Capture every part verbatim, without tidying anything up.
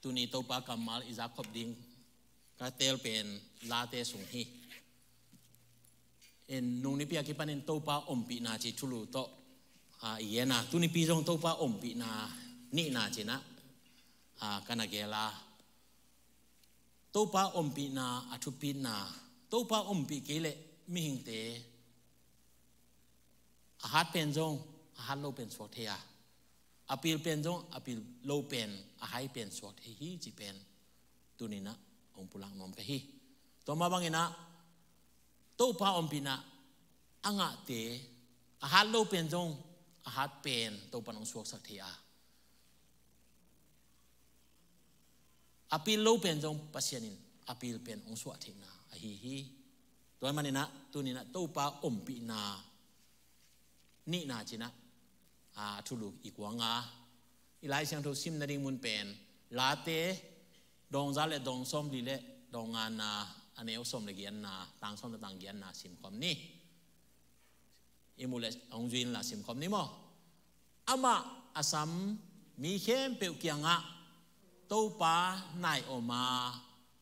Tuni Topa kammal i zak khop ding ka teel pen Late sung hi. In nung nipi a kipanin Topa ompihna ci thulu tawh, a, i gen a, tunipi zong Topa ompihna nihna ci-in ah, a, ka na geel a. Topa ompihna a thupitna, Topa ompih kei leh mihingte a hat pen zong a hat lo pen suak thei a, a pil pen zong a pil lo pen, a hai pen suak thei hi ci pen tuni-in ah hong pulak nuam ka hi. Tua mah bangin ah Topa ompihna a ngahte a hat lo pen zong a hat pen Topa'n hong suaksak thei a, a pil lo pen zong Pasian in a pil pen hong suah theihna ahi hi. Tua ahih manin ah tuni-in ah Topa ompihna nihna ci-in ah, a, thulu i kuang a, i Lai Siangtho sim nading mun pen Late dawng za le dawng sawmli le dawng ngana, a neu sawm le giatna, tang sawm le tang giatna sim khawm ni. I muh leh hong zui inla sim khawm ni maw. Amah a sam mi khempeuh kiangah Topa nai om a,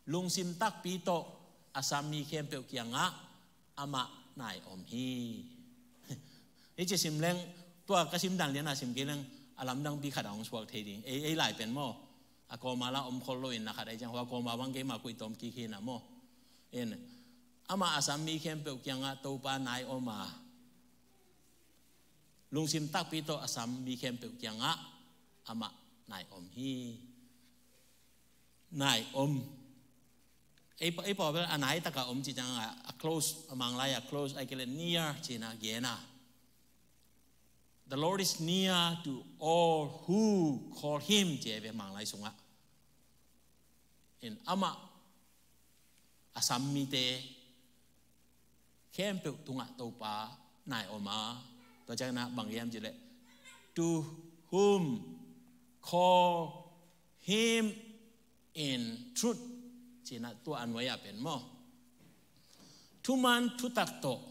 lungsim takpi tawh a sam mi khempeuh kiangah amah nai om hi. Hih ci sim leng, tua ka sim dan lian a sim kei leng a lamdangpi khat a hong suak thei ding. Ei, ei lai pen maw, a kawma la om khol lo in na khat ahi ciang, hua kawma bang keima kuih tawm kik hi na maw. In, amah a sam mi khempeuh kiangah Topa nai om a, lungsim takpi tawh a sam mi khempeuh kiangah amah nai om hi. Nai om. Ei pa, ei pa bel a nai taka om ci ciang a, a close, a Manglai a close, ahih kei leh near ci-in ah gen a. The Lord is near to all who call him, ci a hi ve Manglai sungah. In amah a sam mite khempeuh tungah Topa nai om a, tua ciangin ah bang hiam cih leh, to whom call him in truth, ci-in ah tua a nuai ah pen maw, thuman thutak tawh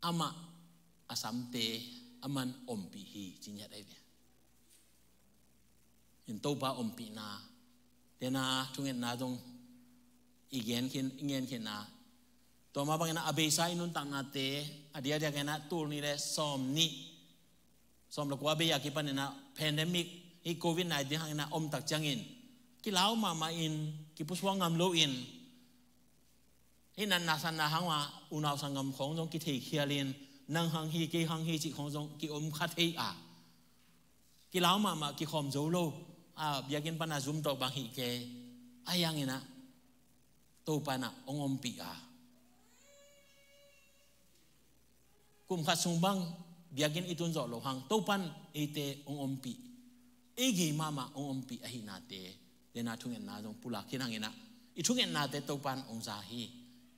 amah a samte aman ompih hi ci ngiat ahi ve. In Topa ompihna, tena thungetna zong i gen khin, i gen khin a, tua mah bangin ah a beisa i nuntaknate a diakdiak in ah tul nih le sawm nih, sawm le kua bei a kipanin ah pandemic, hih covid nineteen hangin ah om tak ciangin kilau mahmah in, kipusuak ngam lo in, hih natna satna hang a unau sanggam khawng zong kitheikhial in, nang hang hi, kei hang hi cih khawng zong ki-om kha thei a, kilau mahmah, kikhawm zo lo a, biakinn pan a Zoom tawh bang hi kei. Ahi hangin ah Topa in ah hong ompih a, kum khat sung bang biakinn i tun zawh loh hang Topa in eite hong ompih, ei gei mahmah hong ompih ahihnate, tena thungetna zong pulak khin hangin ah i thungetnate Topa in hong za hi.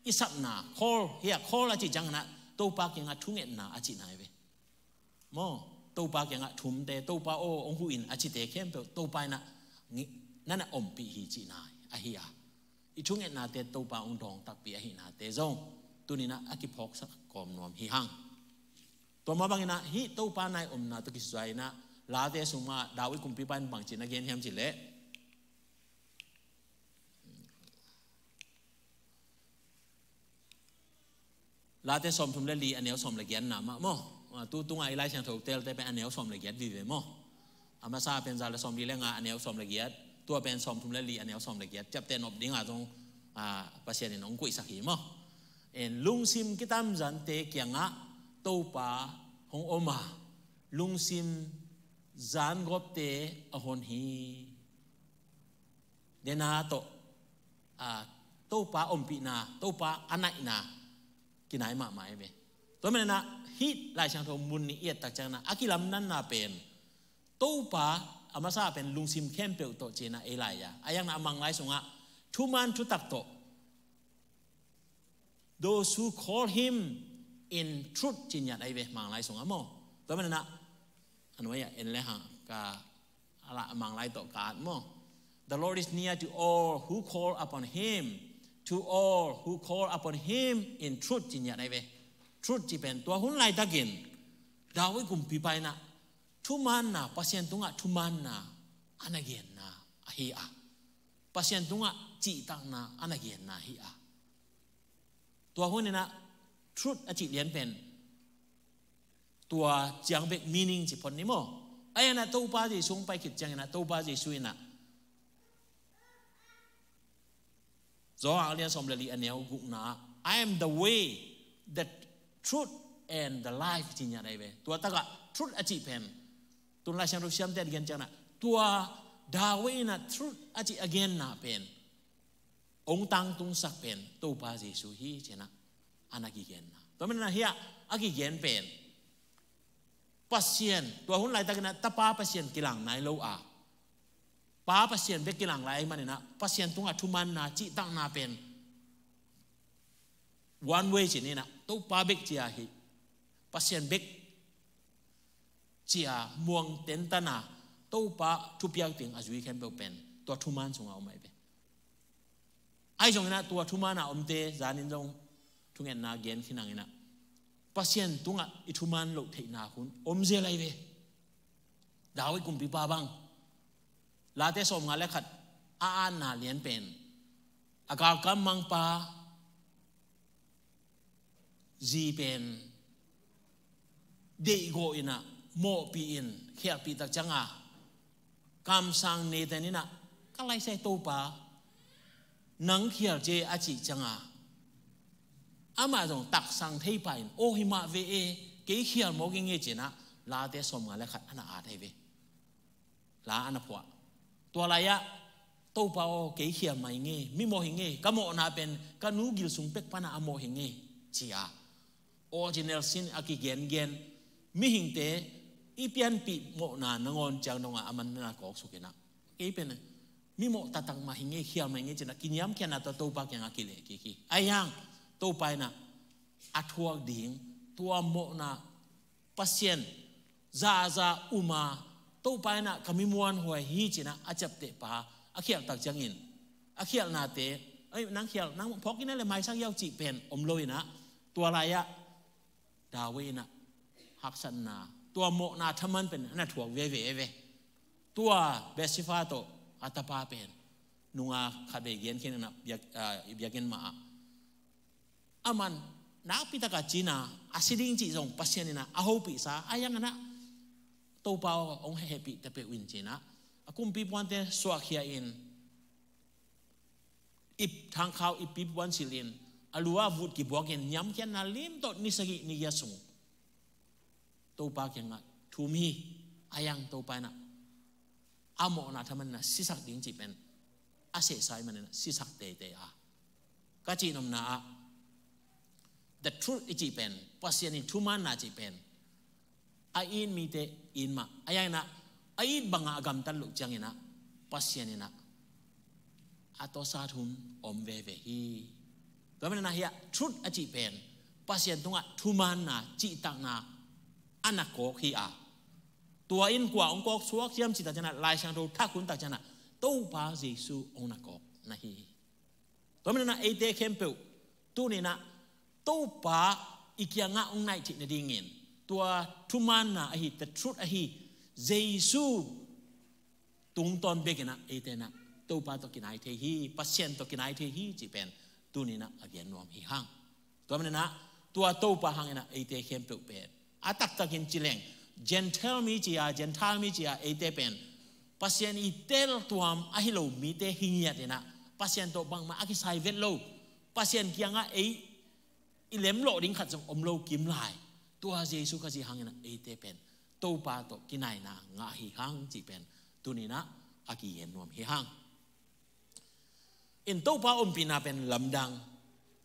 I sapna, call, hih a call a cih ciangin ah Topa kiangah thungetna a cihna hi ve. Maw, Topa kiangah thumte, Topa aw hong huh in a cite khempeuh Topa in ah ngi-, na na ompih hi cihna ahi a, i thungetnate Topa hong dawng takpi ahihnate zong tuni-in ah a kiphawksak kawm nuam hi hang. Tua mah bangin ah hih Topa nai omna tawh kisuai in ah Late sung mah David kumpipa in bangci na gen hiam cih leh, Late sawmthum le li a neu sawm le giatna mah maw. Ah, tu tunga i Lai Siangtho teelte pen a neu sawm le giat vive maw. A masa pen za le sawmli le nga a neu sawm le giat, tua pen sawmthum le li a neu sawm le giat, ciapteh nop dinga zong, ah, Pasian in hong kuihsak hi maw. En, lungsim kitamzante kiangah Topa hong om a, lungsim zangawpte a hon hi. Dena tawh, a, Topa ompihna, Topa a naihna kinai mahmah hi ve. Tua manin ah hih Lai Siangtho mun nih i et tak ciangin ah a kilamdanna pen Topa a masa pen lungsim khempeuh tawh ci-in ah ei lai a, a hiangna a Manglai sungah thuman thutak tawh, those who call him in truth ci ngiat ahi ve, Manglai sungah maw. Tua manin ah a nuai ah en le hang ka, a la, a Manglai tawh ka at maw. The Lord is near to all who call upon him, to all who call upon him in truth ci ngiat ahi ve. Truth ci pen tua hun laitakin David kumpipa in ah thumanna, Pasian tungah thumanna a na genna, hi a, Pasian tungah cihtakna a na genna hi a. Tua huninah truth a cih lian pen tua ciang bek meaning ci phot ni maw? Ai anah Topa Jesu hong pai khit cianginah Topa Jesu inah Johan a lian sawm le li a neu gukna ah, "I am the way, the truth and the life," ci ngiat ahi ve. Tua takah truth a cih pen tun Lai Siangtho siamte a gen cianginah tua David inah truth a cih a genna pen hong tangtungsak pen Topa Jesu hi cinah a na kigenna. Tua manah hiah a kigen pen Pasian, tua hun laitakinah Tapa Pasian kilang nai lo a, Pa Pasian bek kilang lai ahi maninah Pasian tungah thumaanna cihtakna pen one way ci ninah Topa bek cia hi, Pasian bek cia muang tentana Topa thupiak ding a zui khempeuh pen tua thumaan sungah om ahi ve. Ahi zonginah tua thumaana omte zanin zong thungetna gen khin hanginah Pasian tungah i thumaan loh theihna hun om zel ahi ve. David kumpipa bang Late sawmnga le khat a anna lian pen a galkap mangpa zi pen deihgawh inah mawhpih in khialhpih tak cianga kamsang Nathan inah, "Ka laisai Topa, nang khial cia," a cih cianga amah zong taksang thei pah in, "Aw, hi mah ve e, kei khial mawk ing e," cinah Late sawmnga le khat a na at ahi ve. La a na phuah. Tua lai-ah, "Topa aw, kei khial mah ing e, mimawh ing e, ka mawhna pen ka nu gil sung pek pana a mawh ing e," ci-a original sin a kigengen mihingte i pianpih mawhna nangawn ciang dongah a man na kawk sukinah, "Kei pen mimawh taktak mah ing e, khial mah ing e," cinah kiniamkhiatna tawh Topa kiangah kileh kik hi. Ahi hang Topa inah a thuak ding tua mawhna Pasian zaza uma, Topa inah ka mi muanhuai hi cinah a ciaptehpa a khialhtak ciangin a khialhnate, "Ei, nang khial, nang phawk inah le maisak yau," cih pen om lo inah tua lai-ah David inah haksatna, tua mawhna thaman pen a na thuak veve ve. Tua Bathsheba tawh a tapa pen nunga khatvei gen khin inah biak, ah, biakinn mah ah a man nakpi taka cina a si ding cih zong Pasian inah a hopihsa, ahi hanginah, "Topa aw, hong hehpih ta peuh in," cinah a kumpi puante suahkhia in, ip, thangkhau ippi puan silh in, a lu-ah vut kibuakin niamkhiatna lim tawh ni sagih ni giat sung Topa kiangah thum hi. Ahi hang Topa inah a mawhna thaman inah sisak ding cih pen a sehsa ahi maninah sisak teitei a, ka cihnopna ah the truth i cih pen, Pasian in thumaanna cih pen a it mite it mah, ahi hanginah a it bangah a gamtat loh cianginah Pasian inah a tawsat hun om veve hi. Tua maninah hiah truth a cih pen Pasian tungah thumaanna, cihtakna a na kawk hi a, tua in kua hong kawk suak hiam cih tak cianah Lai Siangtho thak hun tak cianah Topa Jesu hong na kawk na hi hi. Tua maninah eite khempeuh tuninah Topa i kiangah hong naih theih nadingin tua thumaanna ahi, the truth ahi Jesu tungtawn bekinah eite inah Topa tawh kinai thei hi, Pasian tawh kinai thei hi cih pen tuninah a gen nuam hi hang. Tua maninah tua Topa hanginah eite khempeuh pen a taktakin ci leng Gentile mi ci-a, Gentile mi ci-a eite pen Pasian i teltuam ahi lo mite hi ngiat inah, Pasian tawh bangmah a kisai vet lo, Pasian kiangah ei i lemlawh ding khat zong om lo kim lai, tua Jesu Khazih hanginah eite pen Topa tawh kinaina ngah hi hang cih pen tuninah a kigen nuam hi hang. In Topa ompihna pen lamdang.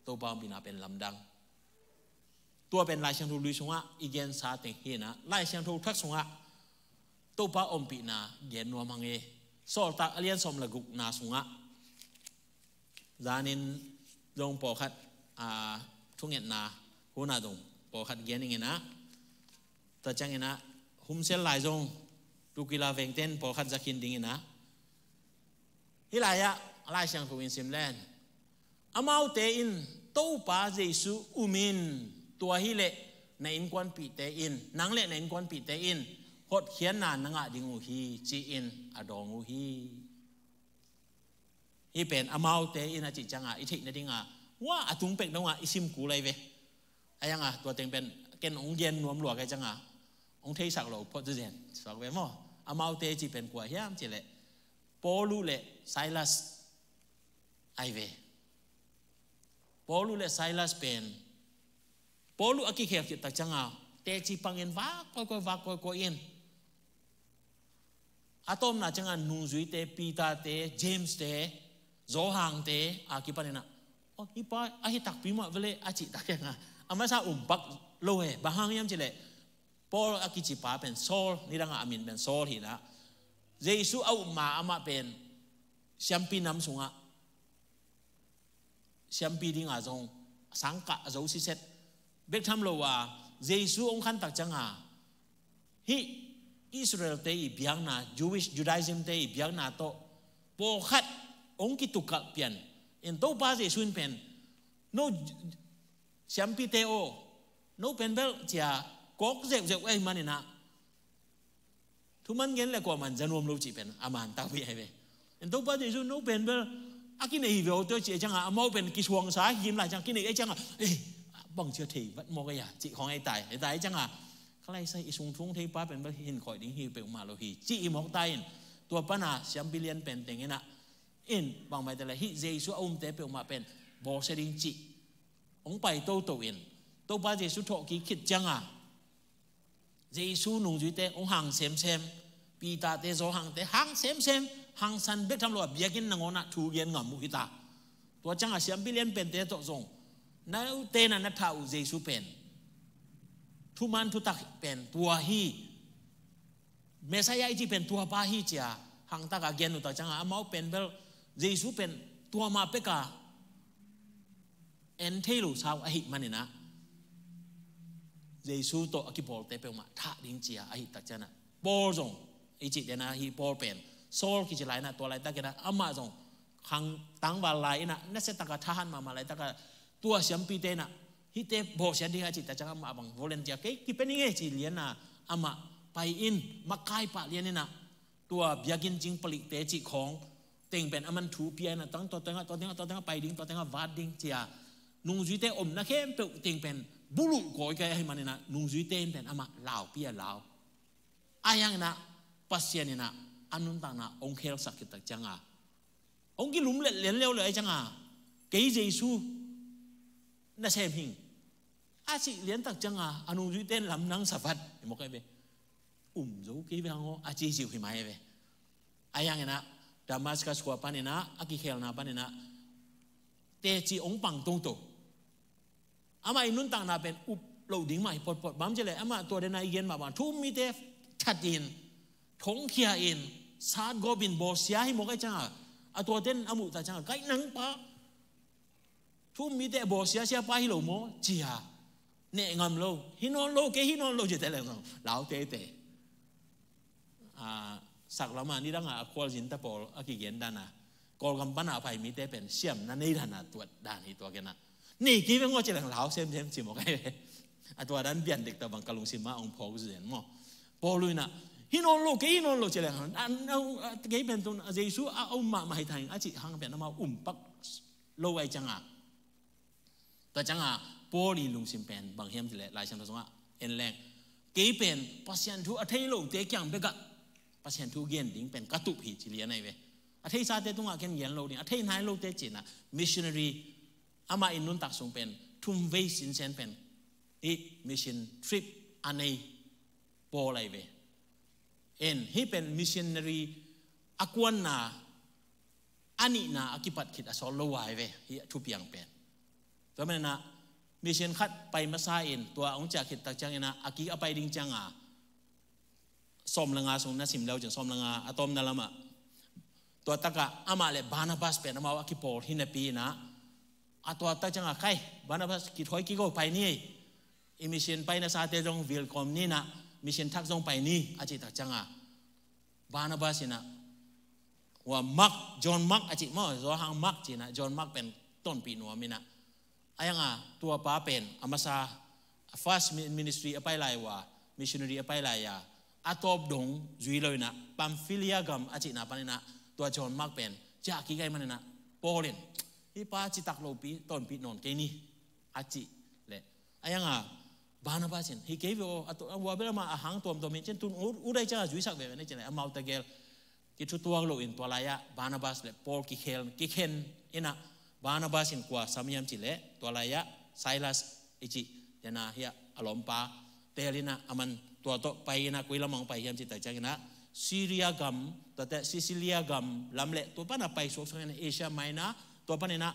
Topa ompihna pen lamdang. Tua pen Lai Siangtho Lui sungah i gensa teng hinah Lai Siangtho Thak sungah Topa ompihna gen nuam hang e. Sawltak a lian sawm le gukna sungah zanin zong pawlkhat, a, thungetna hunah zong pawlkhat gen inginah, tua cianginah humsel lai zong tukila vengten pawlkhat zakhin dinginah, hih lai-ah Lai Siangtho in sim len, amaute in Topa Jesu umin, tua hileh na innkuanpihte in, nang le na innkuanpihte in hotkhiatna na ngah ding uh hi, ci-in a dawng uh hi. Hih pen amaute in a cih cianga i theih nadinga, wa, a tung pek dongah i sim kul lai ve. A yanga tua teng pen ken hong gen nuam lua ka cianga hong theisak lo phot zezen suak ve maw. Amaute cih pen kua hiam cih leh Paul uh le Silas ai ve. Paul uh le Silas pen, Paul uh a kikhel khit tak cianga teci pangin vak kawikawi, vak kawikawi in. A tawpna cianga nungzuite, Peter te, James te, Johan te a kipaninah, "Oh, hih pa ahi takpi mah vele," a cih tak cianga a masa um pak lo he. Bang hang hiam cih leh Paul a kici pa pen Saul, nidangah a min pen Saul hinah, Jesu a upma amah pen siampi nam sungah siampi dinga zong sangkah a zo siset bek tham lo a, Jesu hong khan tak cianga hih Israel te i biakna, Jewish, Judaism te i biakna tawh pawlkhat hong kitukkalh pian in, Topa Jesu in pen, "No siampite aw, no pen bel," cia kawk zeuhzeuh ahih maninah, thuman gen le kuaman za nuam lo cih pen a man takpi ahi ve. In Topa Jesu, "No pen bel a kinei hi ve aw," tua cih cianga amau pen kisuangsa him lai cianga kinei ahi cianga, "Eh, bang cia thei vat mawk ahi a," cih khawng ahi tai. Ahi tai cianga, "Ka laisai i sung thung thei pa pen bel hin khawi ding hi peuhmah lo hi," cih hi mawk ta in, tua pana siampi lian pen tenginah in bangmah te le hih Jesu a umte peuhmah pen bawlsia ding cih hong pai toto in, Topa Jesu thawhkik khit cianga Jesu nungzuite hong hang semsem, Peter te, Johan te hang semsem, hangsan bek tham lo a biakinn nangawnah thu gen ngam uh hita. Tua cianga siampi lian pente tawh zong, "Note na na thah uh Jesu pen, thuman thutak pen tua hi, Messiah i cih pen tua pa hi," cia hangtaka gen uh tak cianga amau pen bel Jesu pen tua mah peka en thei lo sau ahih maninah, Jesu tawh a kipawlte peuhmah thah ding cia ahih tak cianah, Paul zong i cih tena hih Paul pen Saul kici lai inah, tua laitakinah amah zong khang tangval lai inah, nasiataka thahat mahmah laitaka tua siampite inah, "Hihte bawlsia ding," a cih tak cianga amah bang volunteer, "Kei kipia ning e," ci liana amah pai in, makai pah lian inah, tua biakinn cing palikte cih khawng teng pen aman thu pia inah, tang tua tengah, tua tengah, tua tengah pai ding, tua tengah vat ding cia, nungzuite omna khempeuh teng pen buluh kawi kai ahih maninah, nungzuite in pen amah laupi a lau. Ahi hanginah Pasian inah a nuntakna hong khelsak khit tak cianga hong kilum let lian leuleu ahi cianga, "Kei Jesu nasem hing," a cih lian tak cianga a nungzuite in lamdang sa vat hi mawk ahi ve. "Um zo kei ve hang aw," a ci ziuh hi mai ahi ve. Ahi hanginah Damascus khua paninah, a kikhelna paninah teci hong pang toto. Amah i nuntakna pen up loh ding mah hi potpot. Bang hang hiam cih leh amah tua dena i gen mah bang, thu-um mite thatin, thongkhia in, satgawp in bawlsia hi mawk ahi cianga, a tuate in a muh tak cianga, "Kai nang pa thu-um mite bawlsia sia pa hi lo maw?" cia neh ngam lo. "Hi nawn lo, kei hi nawn lo," ci te leng zong lau teitei. A, saklama nidanga a khualzin ta pawl a kigen dana, Kawlgam pana a pai mite pen siamna nei dana tuat dan hi tua kenah, "Nei kei veng aw," ci leng lau semsem ci mawk ahi ve. A tua dan pian dek ta bang ka lungsim ah hong phawk zen maw. Paul uh inah, "Hi nawn lo, kei hi nawn lo," ci leng, "A, a, a, kei pen tun a Jesu a um mahmah hi thang," a cih hang pen amau um pak lo ahi cianga. Tua cianga Paul i lungsim pen bang hiam cih leh Lai Siangtho sungah en leng, "Kei pen Pasian thu a thei lote kiang bekah Pasian thu gen ding pen ka tup hi," ci lian ahi ve. "A theisate tungah ken gen lo ding, a thei nai lote," cinah missionary, amah i nuntak sung pen thum vei sinsen pen i mission trip a nei Paul ahi ve. En, hih pen missionary a kuanna a nihna a kipat khit a sawt lo ahi ve, hih a thupiang pen. Tua maninah mission khat pai masa in, tua hong ciah khit tak cianginah a kik a pai ding cianga, sawm le nga sung na sim leu cin, sawm le nga a tawpna lamah, tua takah amah le Barnabas pen amau a kipawl hi napi inah, a tua tak cianga, "Kai, Barnabas, kithawi kik aw, pai ni ei. I mission pai nasate zong vilkawm ni inah, mission thak zong pai ni," a cih tak cianga, Barnabas inah, wa Mark, John Mark a cih maw, Johan Mark cinah, John Mark pen tonpih nuam inah, ahi hanga tua pa pen a masa, a first mi-, ministry a pai lai uh a, missionary a pai lai a, a tawp dong zui lo inah, Pamphylia gam a cihna paninah tua John Mark pen ciah kik ahi maninah, Paul in, "Hih pa citak lopi tonpih nawn kei ni," a cih leh, a hiang a Barnabas in, "Hi kei ve aw, a to-, a hua bel amah a hang tuamtuam hi cin, tun ut, ut ahih ciangah zuisak veve ni," ci leh, amau tegel kithutuak loin tua lai-ah Barnabas le Paul kikhel, kikhen in ah, Barnabas in kua sam hiam cih leh, tua lai-ah Silas i cih, dena hiah a lawmpa tel in ah, aman tua tawh pai in ah, koi lamah hong pai hiam cih tak ciangin ah, Syria gam, tuate Cilicia gam lam le tua pan a pai suaksuak in ah, Asia Minor, tua pan in ah,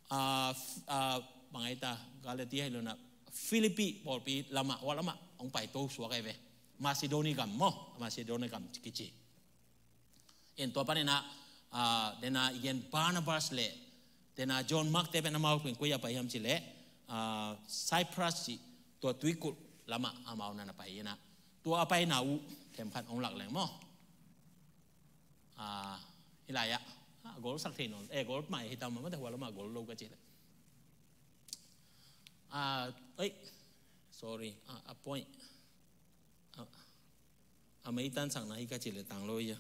ah, f-, ah, bang ai ta, Galatia hi lo in ah, Philippi pawlpi lamah, hua lamah hong paito suak ai ve. Macedonia gam maw, Macedonia gam kici. In tua pan in ah, ah, dena i gen Barnabas le dena John Mark te pen amau pen koi ah pai hiam cih leh, ah, Cyprus cih tua tuikulh lamah amau na na pai in ah, tua a paina uh themkhat hong lak leng maw. Ah, hih lai-ah, ah, goal sak thei nawn, eh, goal mai hi tam mah, mate hua lamah goal lo ka cih leh. Ah, oi, sorry, ah, a point. Ah, a meitan sakna hi ka cih leh tang lo hi a.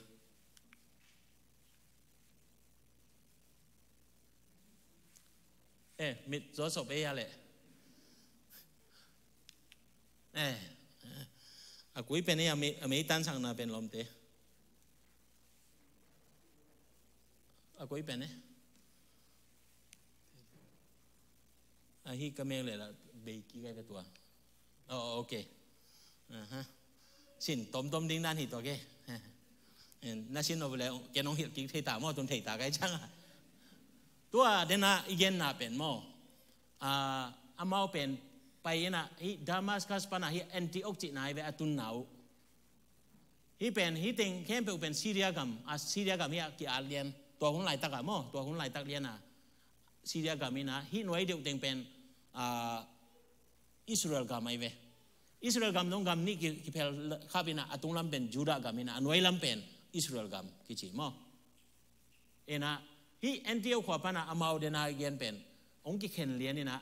Eh, mit zawsop ei a leh. Eh, a koi pen ei a mei-, a meitan sakna pen lawmte. A koi pen ei. Ahi ka meng le la bei ki kai ve tua. Oh, okay. Aha. Sin tomtom ding dan hi tua ke. En, na sin no le ken hong hilh kik thei ta maw, tun thei ta kai ciang a. Tua dena i genna pen maw. Ah, amau pen pai in ah, hih Damascus pan a hih Antioch cihna hi ve a tunna uh. Hih pen, hih teng khempeuh pen Syria gam, a Syria gam hi a ki-at lian. Tua hun laitak ah maw, tua hun laitak lian a Syria gam in ah, hih nuai deuh teng pen, ah, Israel gam ahi ve. Israel gam dong gam nih ki, kiphel khap in ah, a tunglam pen Judah gam in ah, a nuai lam pen Israel gam kici maw. In ah, hih Antioch khua pan a amau dena i gen pen hong kikhen lian in ah,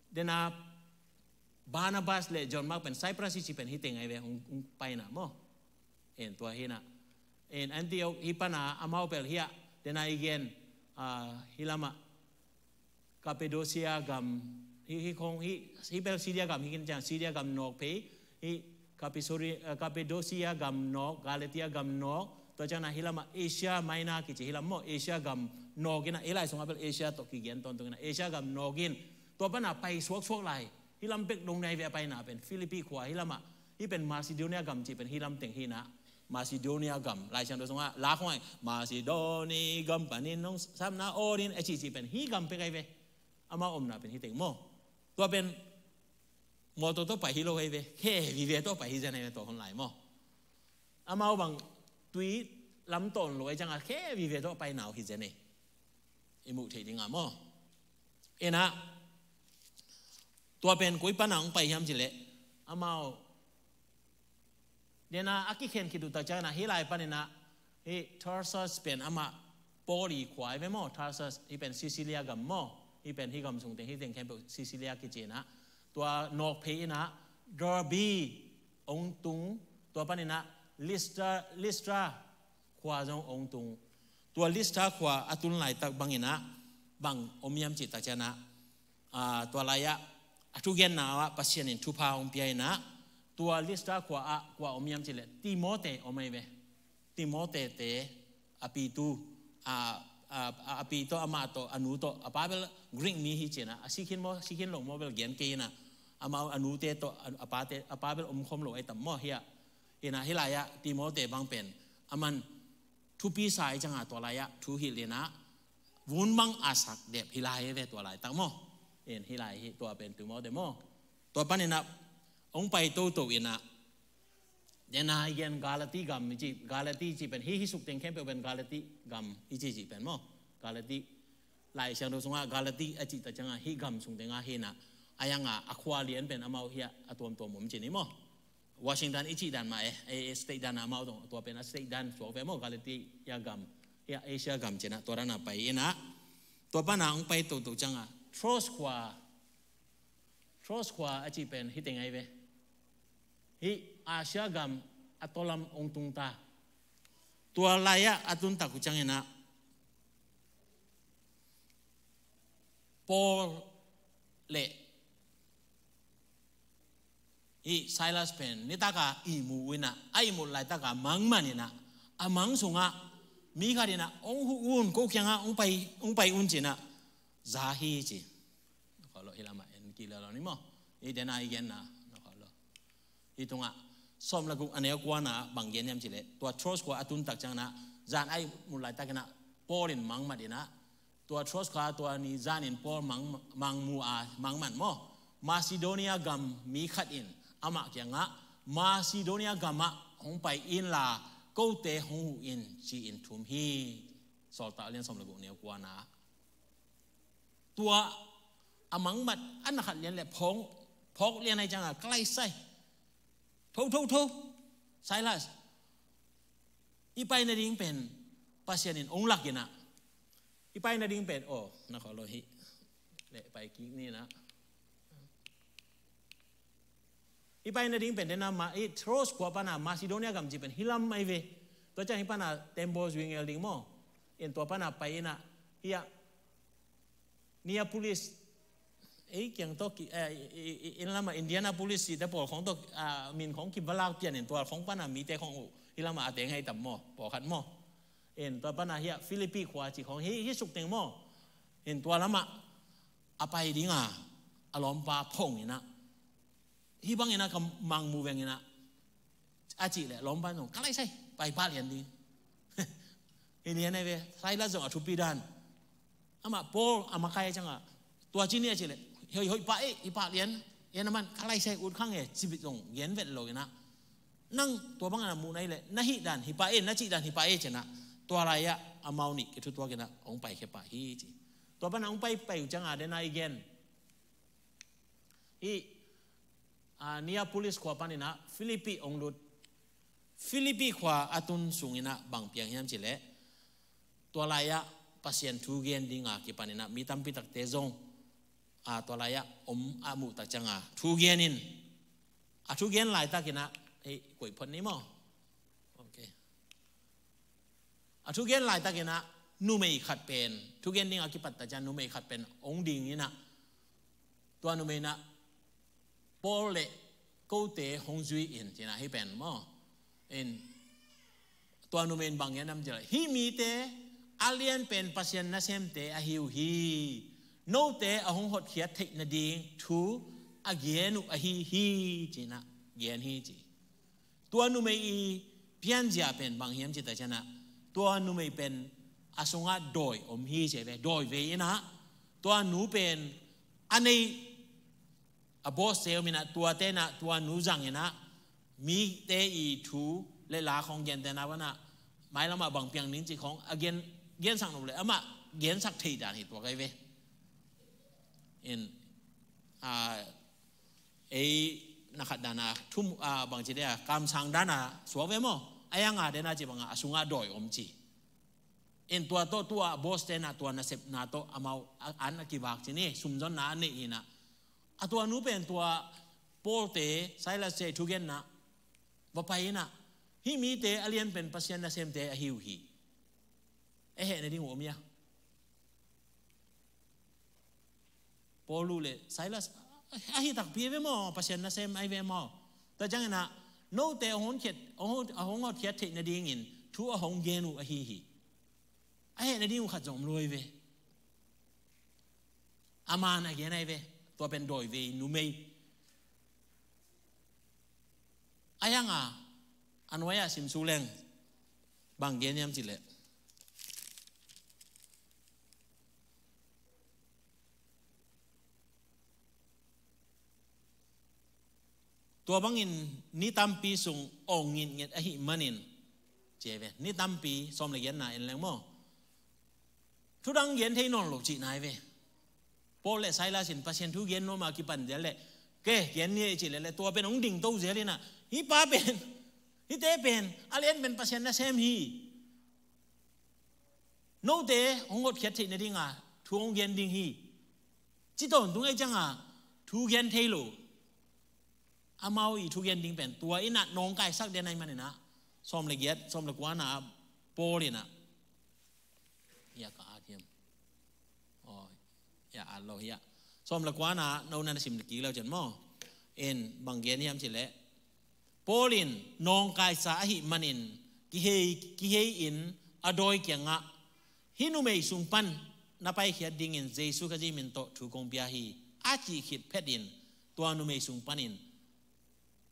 dena Barnabas le John Mark pen Cyprus i cih pen hih teng ahi ve, hong, hong pai in ah maw. In tua hi in ah. In Antioch hih pan a amau pel hiah, dena i gen, ah, hih lamah Cappadocia gam, hih, hih khong, hih, hih pel Syria gam, hih kin ciang Syria gam nawk phei, hih Capisori-, eh, Cappadocia gam nawk, Galatia gam nawk, tua ciang a hih lamah Asia Minor kici hih lam maw, Asia gam nawk in ah, ei lai sungah pel Asia tawh kigen tawntung in ah, Asia gam nawk in, tua pan a pai suaksuak lai, hih lam bek dong nai ve a paina pen, Philippi khua hih lamah, hih pen Macedonia gam cih pen hih lam teng hi in ah, Macedonia gam, Lai Siangtho sungah, la khong ai, Macedonia gam panin nong samna awdin, a cih cih pen, hih gam pek ai ve. Amau omna pen hih teng maw. Tua pen, mawtaw tawh pai hi lo ai ve. Khe vive tawh pai hi zen ai ve tua hun lai maw. Amau bang tui lam tawn lo ai ciang a, khe vive tawh pai nau hi zen ai. I muh theih ding a maw. In ah, tua pen koi pan a hong pai hiam cih leh. Amau Dena a kikhen khit uh tak ciang in ah, hih lai pan in ah, hih Tarsus pen amah Paul i khua ahi ve maw, Tarsus, hih pen Cilicia gam maw, hih pen hih gam sung teng, hih teng khempeuh Cilicia kici in ah, tua nawk phei in ah, Derbe hong tung, tua pan in ah, Lystra, Lystra khua zong hong tung. Tua Lystra khua a tun laitak bang in ah, bang om hiam cih tak ciang in ah, ah, tua lai-ah, a thugenna ah Pasian in thupha hong pia in ah, tua Lystra khua ah kua om hiam cih leh, Timote om ahi ve. Timote te, a pitu, a, a, a, a pi tawh, amah tawh, a nu tawh, a pa bel Greek mi hi ci in ah, a si khin maw, si khin lo maw bel gen kei in ah, amau a nute tawh, a, a pate, a pa bel om khawm lo ahi tam maw hiah. In ah hih lai-ah, Timote bang pen, aman thupi sa ahih ciang a tua lai-ah, thu hilh in ah, vun bang a sak dep hih lai hi ve tua laitak maw. In hih lai hi tua pen Timote maw. Tua pan in ah, hong pai toto in ah, dena i gen Galati gam i ci, Galati ci pen, hih, hih suk teng khempeuh pen Galati gam i ci ci pen maw. Galati, Lai Siangtho sungah Galati a cih tak ciang a, hih gam sung teng ah hi in ah, a hiang a, a khua lian pen amau hiah a tuamtuam om ci ni maw. Washington i cih dan mah e, e, e, state dan amau tawh, tua pen a state dan suak ve maw, Galatia gam, hiah Asia gam ci in ah, tua dan a pai in ah. Tua pan a hong pai toto ciang a, Troas khua, Troas khua a cih pen hih teng ahi ve. Hih Asia gam a tawlam hong tung ta. Tua lai-ah a tun tak uh ciang in ah, Paul le hih Silas pen nitaka ihmu uh inah, a ihmut laitaka mangman inah, a mang sungah mi khat inah hong huh un, ko kiangah hong pai, hong pai un ci-inah za hi ci. Kholo, hih lamah en kik lel lo ni maw. Hih dena i genna, kholo. Hih tungah sawm le guk a neu kuana bang gen hiam cih leh, tua Troas khua a tun tak cianginah, zan a ihmut laitak inah Paul in mangmat inah, tua Troas khua tua ni zanin Paul mang, mangmu a mangmat maw, Macedonia gam mi khat in amah kiangah, Macedonia gamah hong pai inla, kote hong huh in ci-in thum hi. Sawltak a lian sawm le guk, neu kuana. Tua a mangmat a na khat lian le phawng, phawk lian ahih cianga ka laisai. Tho, tho, tho. Silas, i pai nading pen Pasian in hong lak inah. I pai nading pen, oh, na kholo hih. Le pai kik ni na. I pai nading pen dena ma, i Troas khua pana Macedonia gam ci pen hih lam ahi ve. Tua ciang hih pana tembaw zui ngel ding maw. In tua pana pai inah, hih ah Neapolis, ei kiang tawh ki, eh, i, i, i, in lama Indianapolis cih te pawl khawng tawh, ah, min khawng kiva lak pian in tua khawng pana mite khawng uh, hih lama a teng hei tam maw, pawlkhat maw. In tua pana hih ah Philippi khua cih khawng hih, hih suk teng maw. In tua lamah a pai dinga a lawmpa phong inah, hih bang inah ka mangmu veng inah, a cih leh lawmpa in zong ka laisai, pai pah lian ding. Hih lian ahi ve, Silas zong a thupi dan. Amah Paul a makai ciangah, tua ci ni a cih leh, hoih, hoih pah ei, i pah lian, en a man, ka laisai, ut khang e, ci bit zong gen vet lo inah. Nang tua bang a na muh na hih leh, na hih dan hih pah ei, na cih dan hih pah ei ci inah, tua lai-ah amau nih kithutuak inah hong paikhia pah hi ci. Tua pana hong pai, pai uh cianga dena i gen, hih, ah, Neapolis khua paninah Philippi hong lut. Philippi khua a tun sunginah bang piang hiam cih leh, tua lai-ah Pasian thu gen dinga kipaninah mi tampi takte zong, ah, tua lai-ah om a muh tak cianga thu gen in, a thu gen laitakinah, hei, koih phot ni maw. Ok. A thugen laitakinah numei khat pen, thugen dinga kipat tak ciang numei khat pen hong ding inah, tua numei inah Paul le kote hong zui in ci inah hih pen maw. In tua numei in bang gen hiam cih leh, hih mite a lian pen Pasian nasemte ahi uh hi. Note a hong hotkhiat theih nading thu a gen uh ahi hi ci inah gen hi ci. Tua numei i pianzia pen bang hiam cih tak ciangah, tua numei pen a sungah dawi om hi ci ve, dawi vei inah, tua nu pen a nei, a boss te om inah, tuate inah tua nu zang inah, mite i thu le la khawng gente na vanah, mailamah bang piang ning cih khawng a gen, gensak nop le amah gensak thei dan hi tua kai ve. In, ah, ei na khat dana thum, ah, bangci dia kamsang dana suak ve maw? A yanga dena ci banga a sunga dawi om ci. In tua tawh tua boss tena tua nasepna tawh amau a, an a kivak ci ni, sumzonna a neih hina. A tua nu pen tua Paul te, Silas te thugenna va pai hina. Hih mite a lian pen Pasian nasemte ahi uh hi. E hehna ding uh om ia. Paul uh le Silas ahi takpi ve maw, Pasian nasem ahi ve maw? Tua ciangin ah note a hong hotkhiat, a hong, a hong hotkhiat theih nadingin thu a hong gen uh ahi hi. A hehna ding uh khat zong om lo hi ve. A man a gen ahi ve. Tua pen dawi vei numei. A yanga a nuai-ah simsu leng bang gen hiam cih leh, tua bangin ni tampi sung awng ngitnget ahih manin, ci hi ve. Ni tampi sawm le giatna en leng maw? Thudang gen thei nawn lo cihna hi ve. Paul le Silas in Pasian thu gen nuam a kipan zel leh, ke, gen ni ei cih leh, leh tua pen hong dingto zel hina. Hih pa pen, hihte pen a lian pen Pasian nasem hi. Note hong hotkhiat theih nadinga thu hong gen ding hi. Ci tawntung ei cianga thu gen thei lo. Amau i thu gen ding pen tua inah nawngkaisak den ahih maninah, sawm le giat, sawm le kuana Paul inah, ia ka at hiam? Aw, Ya, a lo hi a. Sawm le kuana no na sim kik leu cian maw. In bang gen hiam cih leh, Paul in nawngkaisa ahih manin kihei, kihei in a dawi kiangah, "Hih numei sung pan na paikhiat dingin Jesu Khazih min tawh thu kong pia hi," a cih khit phetin tua numei sung panin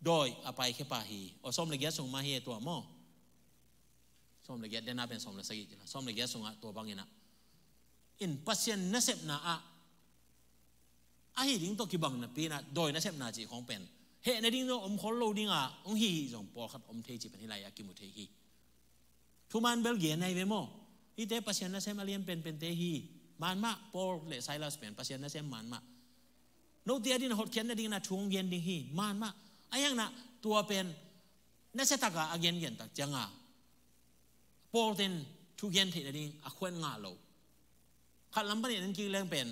dawi a paikhia pah hi. Aw, sawm le giat sung mah hi e tua maw. Sawm le giat, dena pen sawm le sagih ci la. Sawm le giat sungah tua bangin ah, in Pasian nasepna ah ahi ding tawh kibang napi-in ah dawi nasepna cih khawng pen heh nading zong om khol lo ding a, hong hi hi zong pawlkhat om thei cih pen hih lai-ah kimu thei hi. Thuman bel gen ahi ve maw. Hihte Pasian nasem a lian penpente hi. Maan mah, Paul le Silas pen Pasian nasem maan mah. Note a dingin a hotkhiat nadingin ah thu hong gen ding hi. Maan mah. Ahi hangin ah tua pen nasia taka a gengen tak cianga Paul ten thu gen theih nading a khuan ngah lo. Khat lam panin en kik leng pen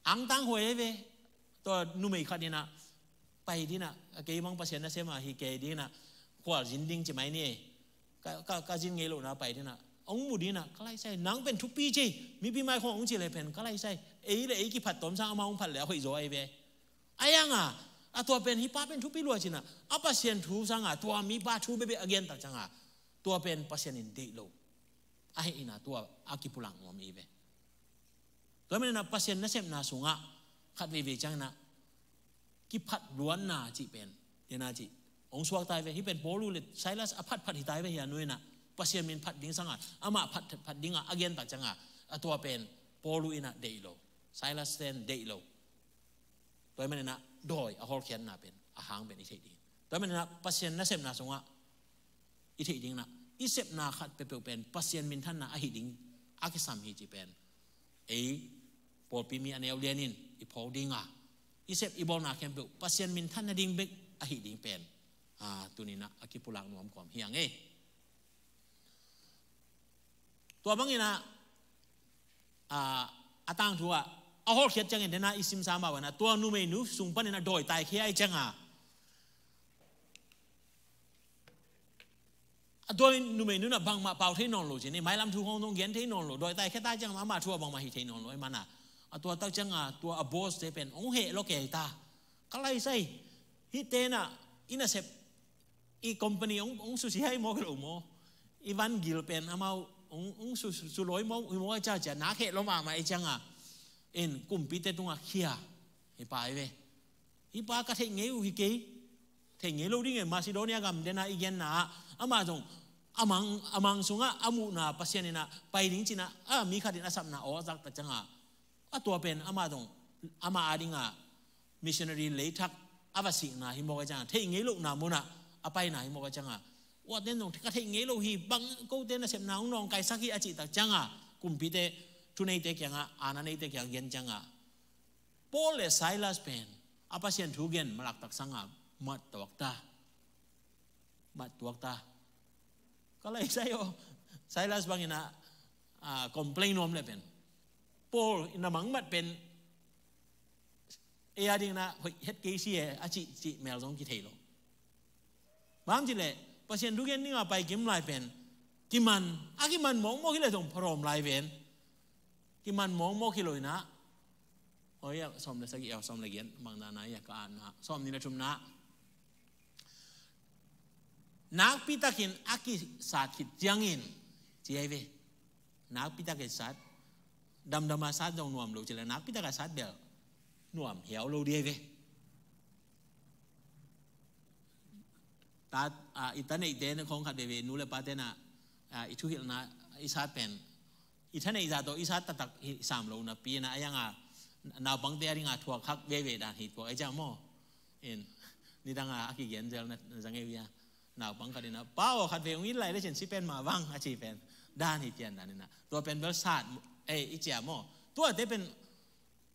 angtang huai ahi ve. Tua numei khat in ah pai dingin ah, "A kei bang Pasian nasem a hi kei dingin ah khualzin ding ci mai ni. Ka, ka, ka zin ngei lohna pai dingin ah." Hong mu dingin ah, "Ka lai sai, nang pen thupi ci, mipi mai khawng hong ci le pen ka lai sai. Ei le ei kiphat tawm sang amah hong phat le a hoih zaw ahi ve." Ahi hanga a tua pen, "Hih pa pen thupi lua," ci-in ah a Pasian thu sanga tua mipa thu bekbek a gen tak cianga tua pen Pasian in deih lo. Ahi in ah tua a kipulak nuam hi ve. Tua manin ah Pasian nasepna sungah khat veivei ciangin ah kiphat luanna cih pen, dena cih hong suak ta hi ve. Hih pen Paul le Silas a phatphat hi ta hi ve, hia nuai-in ah Pasian min phat ding sanga amah phat, phat dinga a gen tak cianga a tua pen Paul in ah deih lo, Silas ten deih lo. Tua manin ah dawi a hawlkhiatna pen a hang pen i theih ding. Tua manin ah Pasian nasepna sungah i theih dingin ah i sepna khat peuhpeuh pen Pasian minthanna ahi ding a kisam hi cih pen ei pawlpi mi a neu lianin i phawk dinga, i sep i bawlna khempeuh Pasian minthan nading bek ahi ding pen, a, tuni-in ah a kipulak nuam kawm hi hang e. Tua bangin ah, a, a tangthu ah a hawlkhiat ciangin dena i simsa mah bangin ah tua numeinu sung panin a dawi taikhia ahih cianga a dawi numeinu in ah bangmah pau thei nawn lo ci ni, mailam thu khawng zong gen thei nawn lo, dawi taikhia ta ciang amah thu ah bangmah hi thei nawn lo ahih manin ah, a tua tak cianga tua a boss te pen hong heh lua kei ta. Ka lai sai, hihte in ah i nasep, i company hong, hong susia hi mawk hi lo maw. I van gil pen amau hong, hong su, su, sulua hi mawk, hi mawk a ciacia nak heh lua mahmah ahih cianga in kumpite tungah khia, "Hih pa hi ve. Hih pa ka theih ngei uh hi kei. Theih ngei lo ding e, Macedonia gam dena i genna ah amah zong a mang, a mang sungah a muhna Pasian in ah pai ding ci-in ah, a, mi khat in a sapna awk a zak tak cianga a tua pen amah zong amah a dinga missionary leithak a va sikna hi mawk a cianga, theih ngei lohna munah a paina hi mawk a cianga, ua ten zong ka theih ngei lo hi, bang kote nasepna hong nawngkaisak hi," a cih tak cianga kumpite, thuneite kiangah, aana neite kiangah gen cianga Paul le Silas pen a Pasian thu gen malak tak sanga mat tuak ta. Mat tuak ta. Ka lai sai aw. Silas bangin ah, a, complain nuam le pen Paul in a mangmat pen ei a dingin ah hoih het kei si e a cih, cih mel zong kithei lo. Bang hang cih leh Pasian thu gen dinga pai kim lai pen kiman, a kiman mawkmawk hi leh zong pharawm lai ven. Kiman mawkmawk hi lo-in ah. Oi, a, sawm le sagih, a, sawm le giat, mang dana, a, ka atna sawm nih le thumna. Nakpi takin a kisat khit ciangin ci ahi ve. Nakpi takin sat. Damdama sat zong nuam lo ci leh nakpi taka sat bel nuam hiau lo ding ahi ve. Ta, a, i ta neihte na khawng khat veve, nu le pate na, a, i thuhilhna i sat pen i thaneih zah tawh i sat taktak hi sam lo napi-in ah, a, ahi hanga naupangte a dinga thuak hak veve dan hi thuak ahi ciang maw. In, nidanga a kigen zel na, na za ngei uh hia. Naupang khat in ah, "Pa aw, khat vei hong it lai lecin si pen mah vang," a ci pen dan hi cian dan in ah. Tua pen bel sat, eh, i cia maw. Tuate pen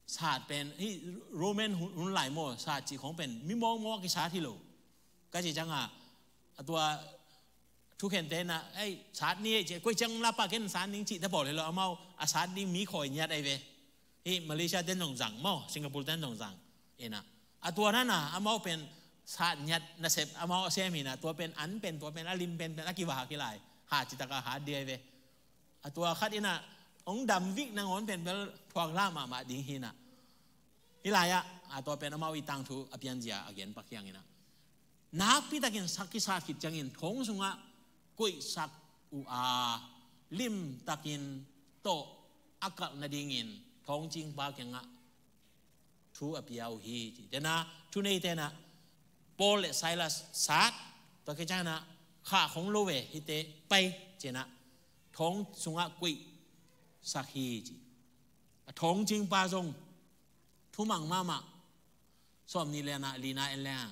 sat pen hih Roman hun, hun lai maw, sat cih khawng pen mi mawkmawk a kisat hi lo. Ka cih cianga a tua thukhente in ah, "Ei, sat ni ei," ci, "Koi ciang lapa ken sat ning," cih ta pawl hi lo, amau a sat ding mi khawi ngiat ahi ve. Hih Malaysia ten zong zang maw, Singapore ten zong zang. In ah a tua nana amau pen sat ngiat nasep amau a sem hi-in ah, tua pen an pen, tua pen a lim penpen a kivak hi lai. Hat cih taka hat ding ahi ve. A tua khat in ah Hong dam vik nangawn pen bel thuak la mahmah ding hi na. Hih lai-ah, a, tua pen amau i tangthu a pianzia a gen pak hiang in a. Nakpitakin sak kisat khit ciangin thong sungah kuihsak uh a, limtakin tawh a kalh nadingin thongcingpa kiangah thu a pia uh hi ci. Dena thuneite na Paul le Silas sat, tua khit ciangin a khah khong lo ve hihte pai ci-in a thong sungah kuihsak hi ci. A thongcingpa zong thumang mahmah. Sawm ni le na, li na en le a.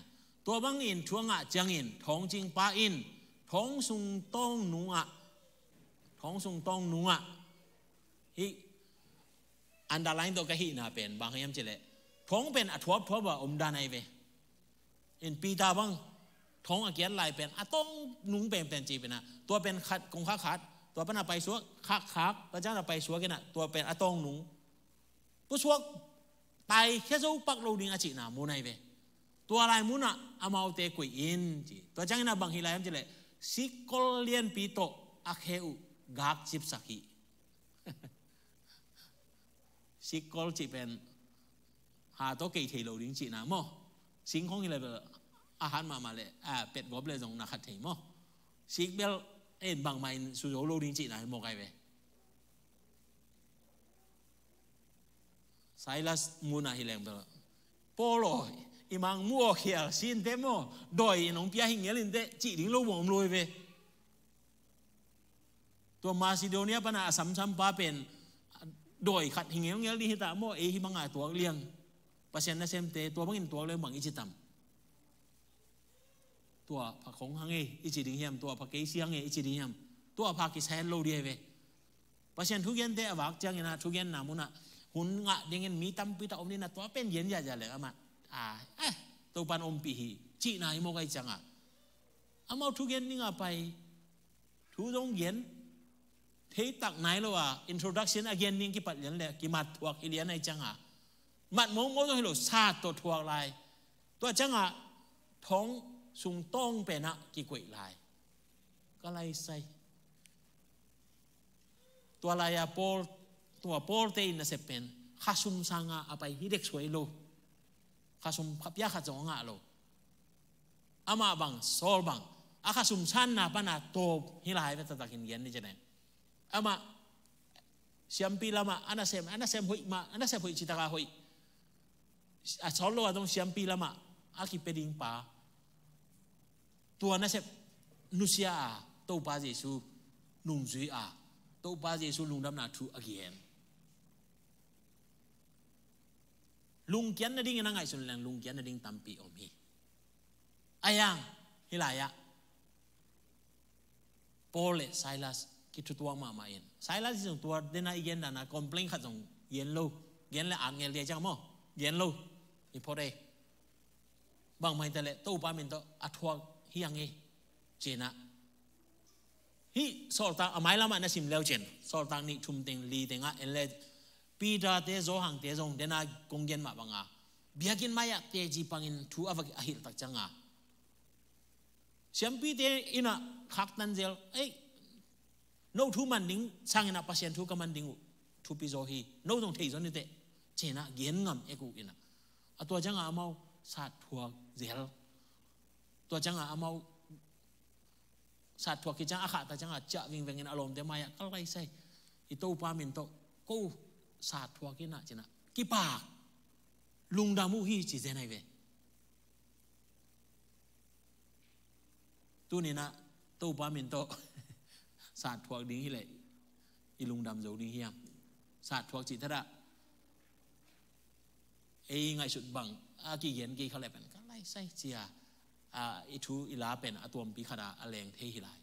Tua bangin thu a ngah ciangin thongcingpa in thong sung tawng nungah, thong sung tawng nungah, hih underline tawh ka hihna pen bang hiam cih leh, thong pen a thuapthuap a om dan ahi ve. In Peter bang thong a kiat lai pen a tawng nung penpen ci pen a, tua pen khat kong khak khat, tua pan a paisuak khak khak, tua ciang a paisuak in a, tua pen a tawng nung. Pusuak taikhia zo pak lo ding a cihna mun ahi ve. Tua lai munah amaute kuih in ci. Tua ciangin a bang hi lai hiam cih leh, sikkol lianpi tawh a khe uh gakcipsak hi. Sikkol cih pen ha tawh kei thei lo ding cihna maw. Sing khong hi leh bel a hat mahmah leh, a, petgawp leh zong na khat thei maw. Sik bel en bangmah in su zo lo ding cihna hi mawk ahi ve. Silas munah hi leng bel, Paul aw, i mang mu aw khial sinte maw, dawi in hong pia hi ngel inte cih ding lo bawm lo hi ve. Tua Macedonia pana a samsampa pen dawi khat hi ngelngel ding hi ta maw, ei hih banga tuak liang. Pasian nasemte tua bangin tuak liang bang i ci tam. Tua pha khong hang ei i ci ding hiam, tua pha kei si hang ei i ci ding hiam. Tua pha kisa het lo ding hi ve. Pasian thugente a vak ciangin a thugenna munah hun ngah dingin mi tampi tak om ding a, tua pen gen ziahziah leng amah, a, eh, Topan ompih hi cihna hi mawk ahi cianga, amau thugen dinga pai thu zong gen thei tak nai lo a, introduction a gen ding kipat lian le kimat thuak hi lian ahi cianga, mat mawkmawk zong hi lo, sat tawh thuak lai. Tua cianga thong sung tawng penah kikuih lai. Ka laisai. Tua lai-a Paul, tua Paul te in nasep pen khasum sanga a pai hi dek suai lo. Khasum pia khat zong a ngah lo. Amah bang, Saul bang, a khasum sanna pana tawp hi lai ve, taktakin gen ni cene. Amah siampi lamah a nasem, a nasem hoih mah, a nasep hoih citaka hoih. A sawt lo a zong siampi lamah a kipia ding pa. Tua nasep nusia a, Topa Jesu nungzui a, Topa Jesu lungdamna thu a gen. Lungkiat nadingin a ngaihsun leng lungkiat nading tampi om hi. A yang, hih lai-ah Paul le Silas kithutuak mahmah in. Silas zong tua dena i gen dana complain khat zong gen lo. Gen le angel dia ciang maw. Gen lo. I phot ei. Bang mai ta le Topa min tawh a thuak hi ang ei. Cina. Hih Sawltak a mailamah na sim leu cin. Sawltak nih thum teng li tengah en le Peter te Johan te zong dena kong gen mah banga. Biakinn mai-ah teci pangin thu a va a hilh tak cianga. Siampite inah khaktan zel, ei, no thu man ding sanginah Pasian thu ka man ding uh, thupi zaw hi, no zong thei zaw niteh, cinah gen ngam ek uh inah. A tua ciangah amau sat thuak zel. Tua ciangah amau sat thuak khit ciangah a khahta ciangah ciah vingvengin a lawmte mai-ah ka laisai. I Topa min tawh ko sat thuak inah cinah. Kipak. Lungdam uh hi ci zen ahi ve. Tuninah Topa min tawh sat thuak ding hileh i lungdam zo ding hiam? Sat thuak cih thadah ei ngaihsut bang a kigen kei kha le pen ka laisai cia, a, i thu i la pen a tuampi khata a leng thei hi lai.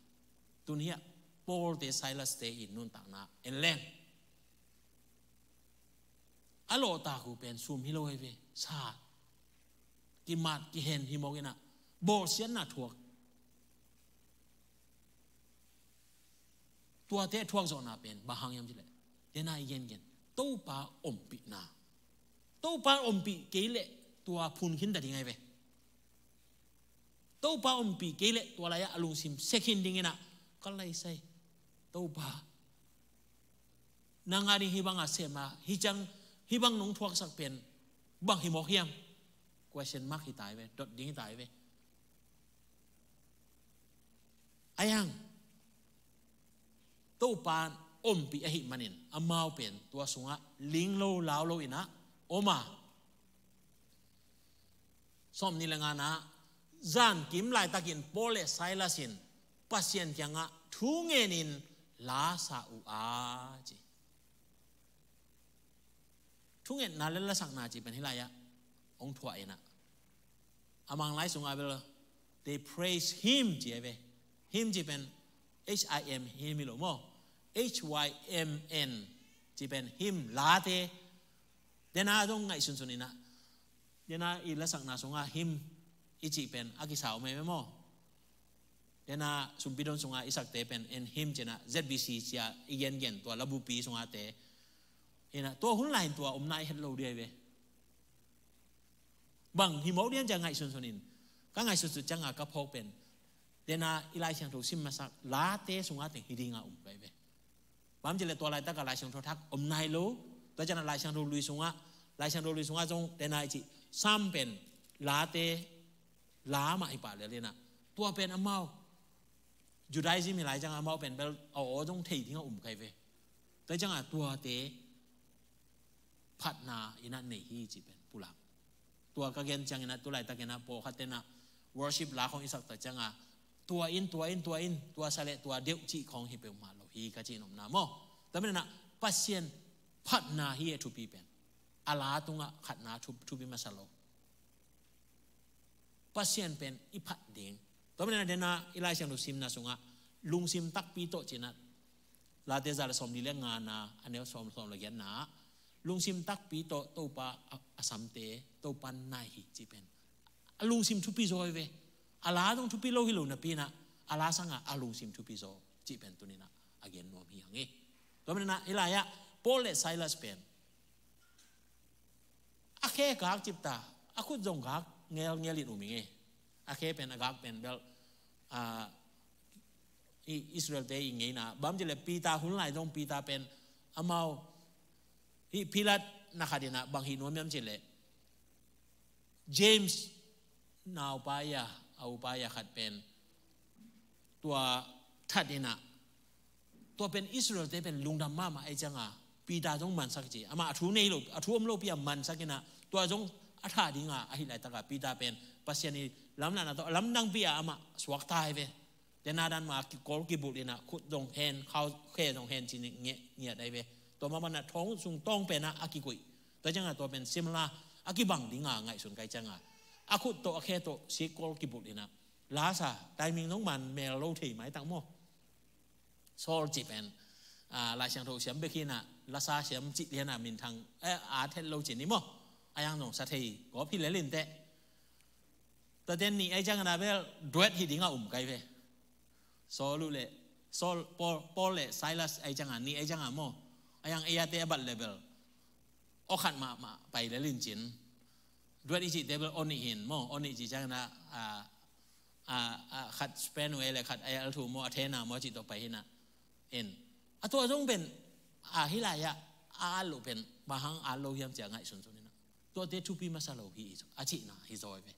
Tun hiah Paul te Silas te i nuntakna en leng a lawhtak uh pen sum hi lo hi ve. Sa kimat kihen hi mawk inah bawlsiatna thuak. Tuate a thuak zawhna pen bang hang hiam cileh, dena i gengen Topa ompihna. Topa ompih kei leh tua phun khin ta ding ahi ve. Topa ompih kei leh tua lai-ah a lungsim se khin dinginah ka laisai. Topa Nang a ding hih bang a sem a, hih ciang, hih bang nong thuaksak pen bang hi mawk hiam? Question mark hi ta hi ve, dot ding hi ta hi ve. Ahi hang Topa ompih ahih manin amau pen tua sungah ling lo lau lo in ah om a. Sawmnih le ngana, zankim laitakin Paul le Silas in Pasian kiangah thu ngenin la sa uh a, ci. Thungetna le lasakna ci pen hih lai-ah hong thuah in ah, a Manglai sungah bel they praise him ci a hi ve. Him ci pen H I M, him hi lo maw. H Y M N ci pen him, late. Dena zong ngaihsunsun in ah, dena i lasakna sungah him i cih pen a kisa om ei ve maw. Dena sumpidon sungah i sakte pen en him ci in ah, Z B C ci a i gengen tua labupi sungah te. In ah tua hun lai in tua omna i het lo ding a hi ve. Bang hi mawk ding a, ngaihsunsun in, ka ngaihsunsun ciangah ka phawk pen, dena i Lai Siangtho sim masak late sungah teng hi ding a om ka hi ve. Bang ci leh tua laitakah Lai Siangtho thak om nai lo. Tua ciangah Lai Siangtho lui sungah, Lai Siangtho lui sungah zong dena i cih Sam pen late la mah hi pah lel in ah, tua pen amau Judaism hi lai ciangah amau pen bel a aw zong thei ding a om ka hi ve. Tua ciangah tuate phatna in ah nei hi ci pen pulak. Tua ka gen ciangin ah tu laitakin ah pawlkhat ten ah worship la khawng i sak tak ciangah tua in, tua in, tua in, tua sa leh tua deuh cih khawng hi peuhmah lo hi ka cih nopna maw. Tua manin ah Pasian phatna hi e, thupi pen. A la tungah phatna thu-, thupi masa lo. Pasian pen i phat ding. Tua manin ah dena i Lai Siangtho simna sungah lungsim takpi tawh ci in ah, Late za le sawmli le ngana, a neu sawm, sawm le giatna, lungsim takpi tawh Topa a, a samte Topa nai hi ci pen a lungsim thupi zaw hi ve. A la zong thupi lo hi lo napi in ah, a la sangah a lungsim thupi zaw cih pen tuni in ah a gen nuam hi hang hi. Tua manin ah hih lai-ah Paul le Silas pen a khe gak cip ta, a khut zong gak ngelngel in um hi ngei. A khe pen, a gak pen bel, a, i Israel-te i ngeina. Bang ci leh Peter hun lai zong Peter pen amau hih pilat na khat in ah bang hih nuam hiam ci leh James naupa ia, a upa ia khat pen tua that in ah, tua pen Israel-te pen lungdam mahmah ahih ciangah Peter zong mansak ci. Amah a thu nei lo, a thu om lopi a mansak in ah, tua zong a thah ding a, ahih laitakah Peter pen Pasian i lamlahna tawh a lamdangpi a amah suakta hi ve. Dena dan mah a kikawl kibulh in ah, khut zong hen, khau khe zong hen ci-in ngiat, ngiat ahi ve. Tua mah bangin ah thong sung tawng pen ah a kikoih. Tua ciangah tua pen simla a kibang ding a ngaihsun ka hih ciangah, a khut tawh a khe tawh sikawl kibulh in ah, la sa, timing zong man mel lo thei maitak maw. Saul cih pen, a, Lai Siangtho siam bek hi in ah, la sa siam cih lian a minthang, eh, a thet lo cih ni maw. A yang zong sa thei gawp hi lel in teh. Tua ten nih ahih ciangin ah bel duet hi ding a um ka hi ve. Saul uh le, Saul, Paul, Paul le Silas ahih ciangah, nih ahih ciangah maw. A yang ei a te a bat le bel aw khat mahmah pai lel in cin. Duet i cihte bel aw nih hi in maw, aw nih cih ciangin ah, a, a, a, khat Spain uh ei le khat a yalthu maw, Athena maw cih tawh pai hi in ah. In. A tua zong pen, a, hih lai-ah a at loh pen bang hang at lo hiam ci a ngaihsunsun in ah, tuate thupi masa lo hi a cihna hi zaw hi ve.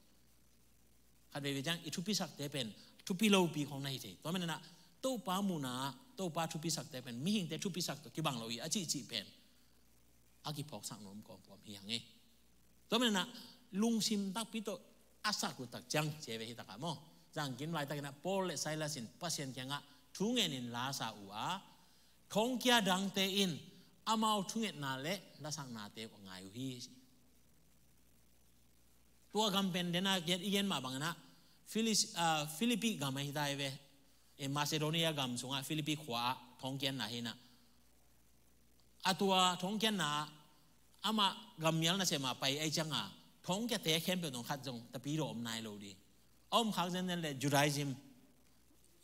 Khat veivei ciang i thupisakte pen thupi lopi khawng na hi thei. Tua manin ah Topa muhna-ah Topa thupisakte pen mihingte thupisak tawh kibang lo hi a cihcih pen a kiphawksak nuam kawmkawm hi hang hi. Tua manin ah lungsim takpi tawh a sak uh tak ciang ci hi ve hih takah maw. Zangkim laitakin ah Paul le Silas in Pasian kiangah thu ngenin la sa uh a, thongkia dangte in amau thungetna le lasaknate uh a ngai uh hi. Tua gam pen dena gen, i gen mah bangin ah Philis-, ah, Philippi gam ahi ta hi ve. Eh, Macedonia gam sungah Philippi khua-ah thongkianna hi in ah, a tua thongkianna-ah amah gammial nasem a pai ahih ciangah thongkiate khempeuh tawh khat zong tapidaw om nai lo ding. A om khak zenzen leh Judaism,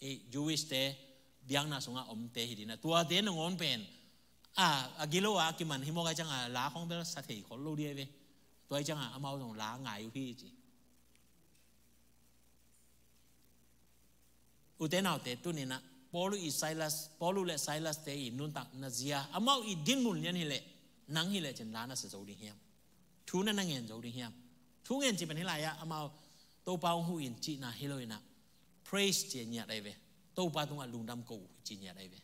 i Jewish-te biakna sungah omte hi ding a, tuate nangawn pen, a, a gilo a kiman hi mawk ahih ciangah la khawng bel sa thei khol lo ding ahi ve. Tua ahih ciangah amau zong la ngai uh hi ci. Ute naute, tuni-in ah Paul i Silas, Paul le Silas te i nuntakna zia, amau i dinmun lian hileh, nang hileh cin la na sa zo ding hiam? Thu na na ngen zo ding hiam? Thu ngen ci pen hi lai-ah amau Topa hong huh in cihna hi lo inah, praise ci a ngiat ahi ve. Topa tungah lungdam ko uh ci ngiat ahi ve.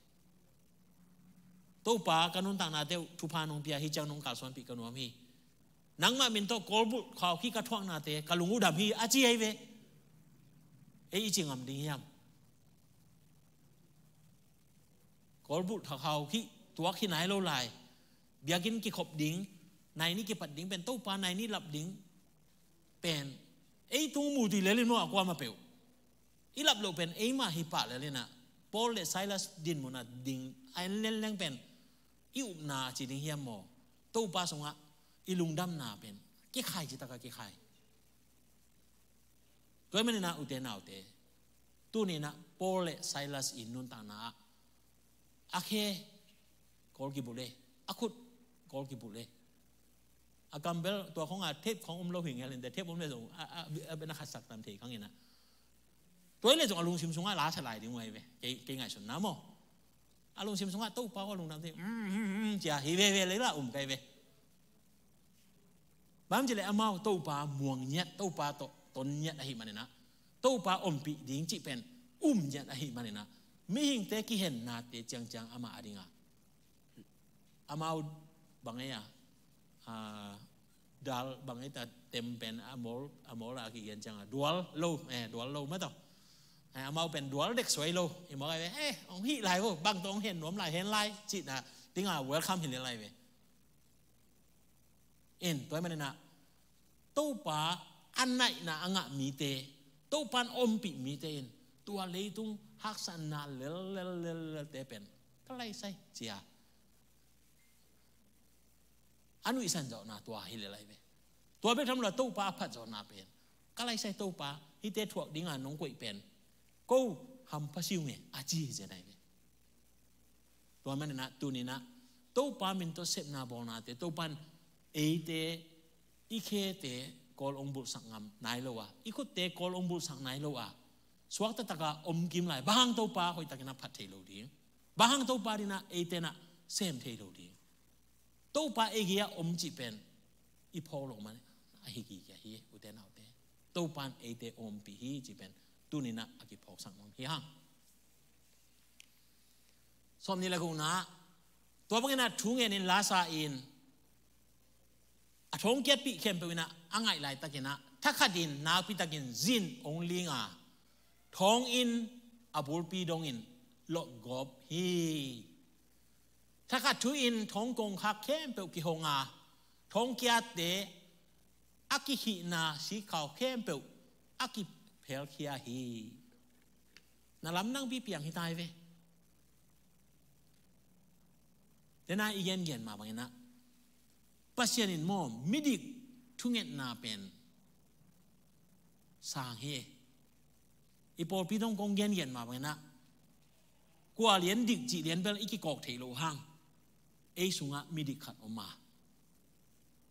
Topa ka nuntakna te uh thupha nong pia hi ciang nong kalsuanpih ka nuam hi. Nangmah min tawh kawlbulh khau khih ka thuaknate ka lung uh dam hi a ci ahi ve. Ei i ci ngam ding hiam? Kawlbulh thakhau khih tuak hi nai lo lai. Biakinn kikhop ding, nai ni kipat ding pen Topa nai ni lap ding pen ei tung mu tui lel in maw a kuamah peuh. I lap loh pen eimah hi pah lel inah, Paul le Silas dinmun a ding a en lenleng pen i upna ci ding hiam maw? Topa sungah i lungdamna pen kikhai, citak a kikhai. Tua ahih maninah ute naute, tuninah Paul le Silas i nuntakna ah a khe kawl kibulh e, a khut kawl kibulh e. A kam bel tua khong a thep khong om lo hi ngel in, thep om le zong a, a, a, a na khatsak tam thei khang inah. Tua hi le zong a lungsim sungah la sa lai ding uh ahi ve. Kei, kei ngaihsutna maw, a lungsim sungah Topa aw lungdam thei, mm, mm, mm, cia hi veve lei la um kai ve. Bang ci le amau Topa muang ngiat, Topa tawh ton ngiat ahih maninah, Topa ompih ding cih pen um ngiat ahih maninah, mihingte kihennate ciangciang amah a dinga, amau bang ei a, ah, dal bang ei ta tem pen a mawl, a mawl a kigen cianga dual lo, eh, dual lo mah tawh. Eh, amau pen dual dek suai lo. I mawk ai ve, eh, hong hih lai vo, bang tawh hong hen nuam lai, hen lai cihna dinga welcome hi lian lai ve. In tua ahih maninah Topa a naihna a ngah mite, Topa in ompih mite in tua leitung haksatna lel lel lel lel te pen ka laisai cia a nuihsan zawhna tua hi lel ahi ve. Tua bek tham lo a Topa a phat zawhna pen ka laisai, Topa hihte thuak dinga nong koih pen ko hampha si ung e a ci hi zen ahi ve. Tua maninah tuninah Topa min tawh sepna bawlnate, Topa in eite i khete kawl ong bulhsak ngam nai lo a, i khutte kawl ong bulhsak nai lo a, suakta taka om kim lai, bang hang Topa hoihtakinah phat thei lo ding? Bang hang Topa dinah eitenah sem thei lo ding? Topa ei gei-ah om cih pen i phawk loh man a hi kik hi, ute naute. Topa in eite ompih hi cih pen tuninah a kiphawksak nuam hi hang. Sawmnih le gukna, tua bangin a thu ngenin lasa in a thawng kiatpih khempeuh inah a ngaih laitakinah thakhatin nakpitakin zin ong linga, thawnginn a bulpi dongin lotgawp hi. Thakhat thu-in thawng kongkhak khempeuh kihonga, thawng kiatte a kihihna sikhau khempeuh a kiphelkhia hi. Na lamdang pipiang hi tai ve. Tena i gengen mah banginah Pasian in maw midik thungetna pen sang hi. I pawlpi dong kong gengen mah banginah kua lian dik cih lian bel i kikawk theih loh hang ei sungah midik khat om a,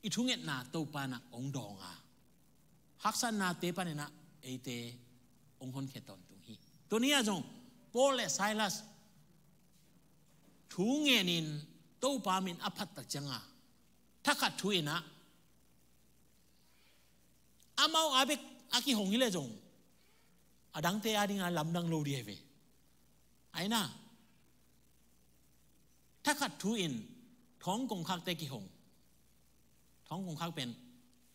i thungetna Topa inah ong dawng a, haksatnate paninah eite ong honkhia tawntung hi. Tuni ah zong Paul le Silas thu ngenin Topa min a phattak cianga thakhat thu inah amau a bek a kihong hi le zong a dangte a dinga lamdang lo dih hi ve. Aina thakhat thu in thawng kongkhakte kihong. Thawng kongkhak pen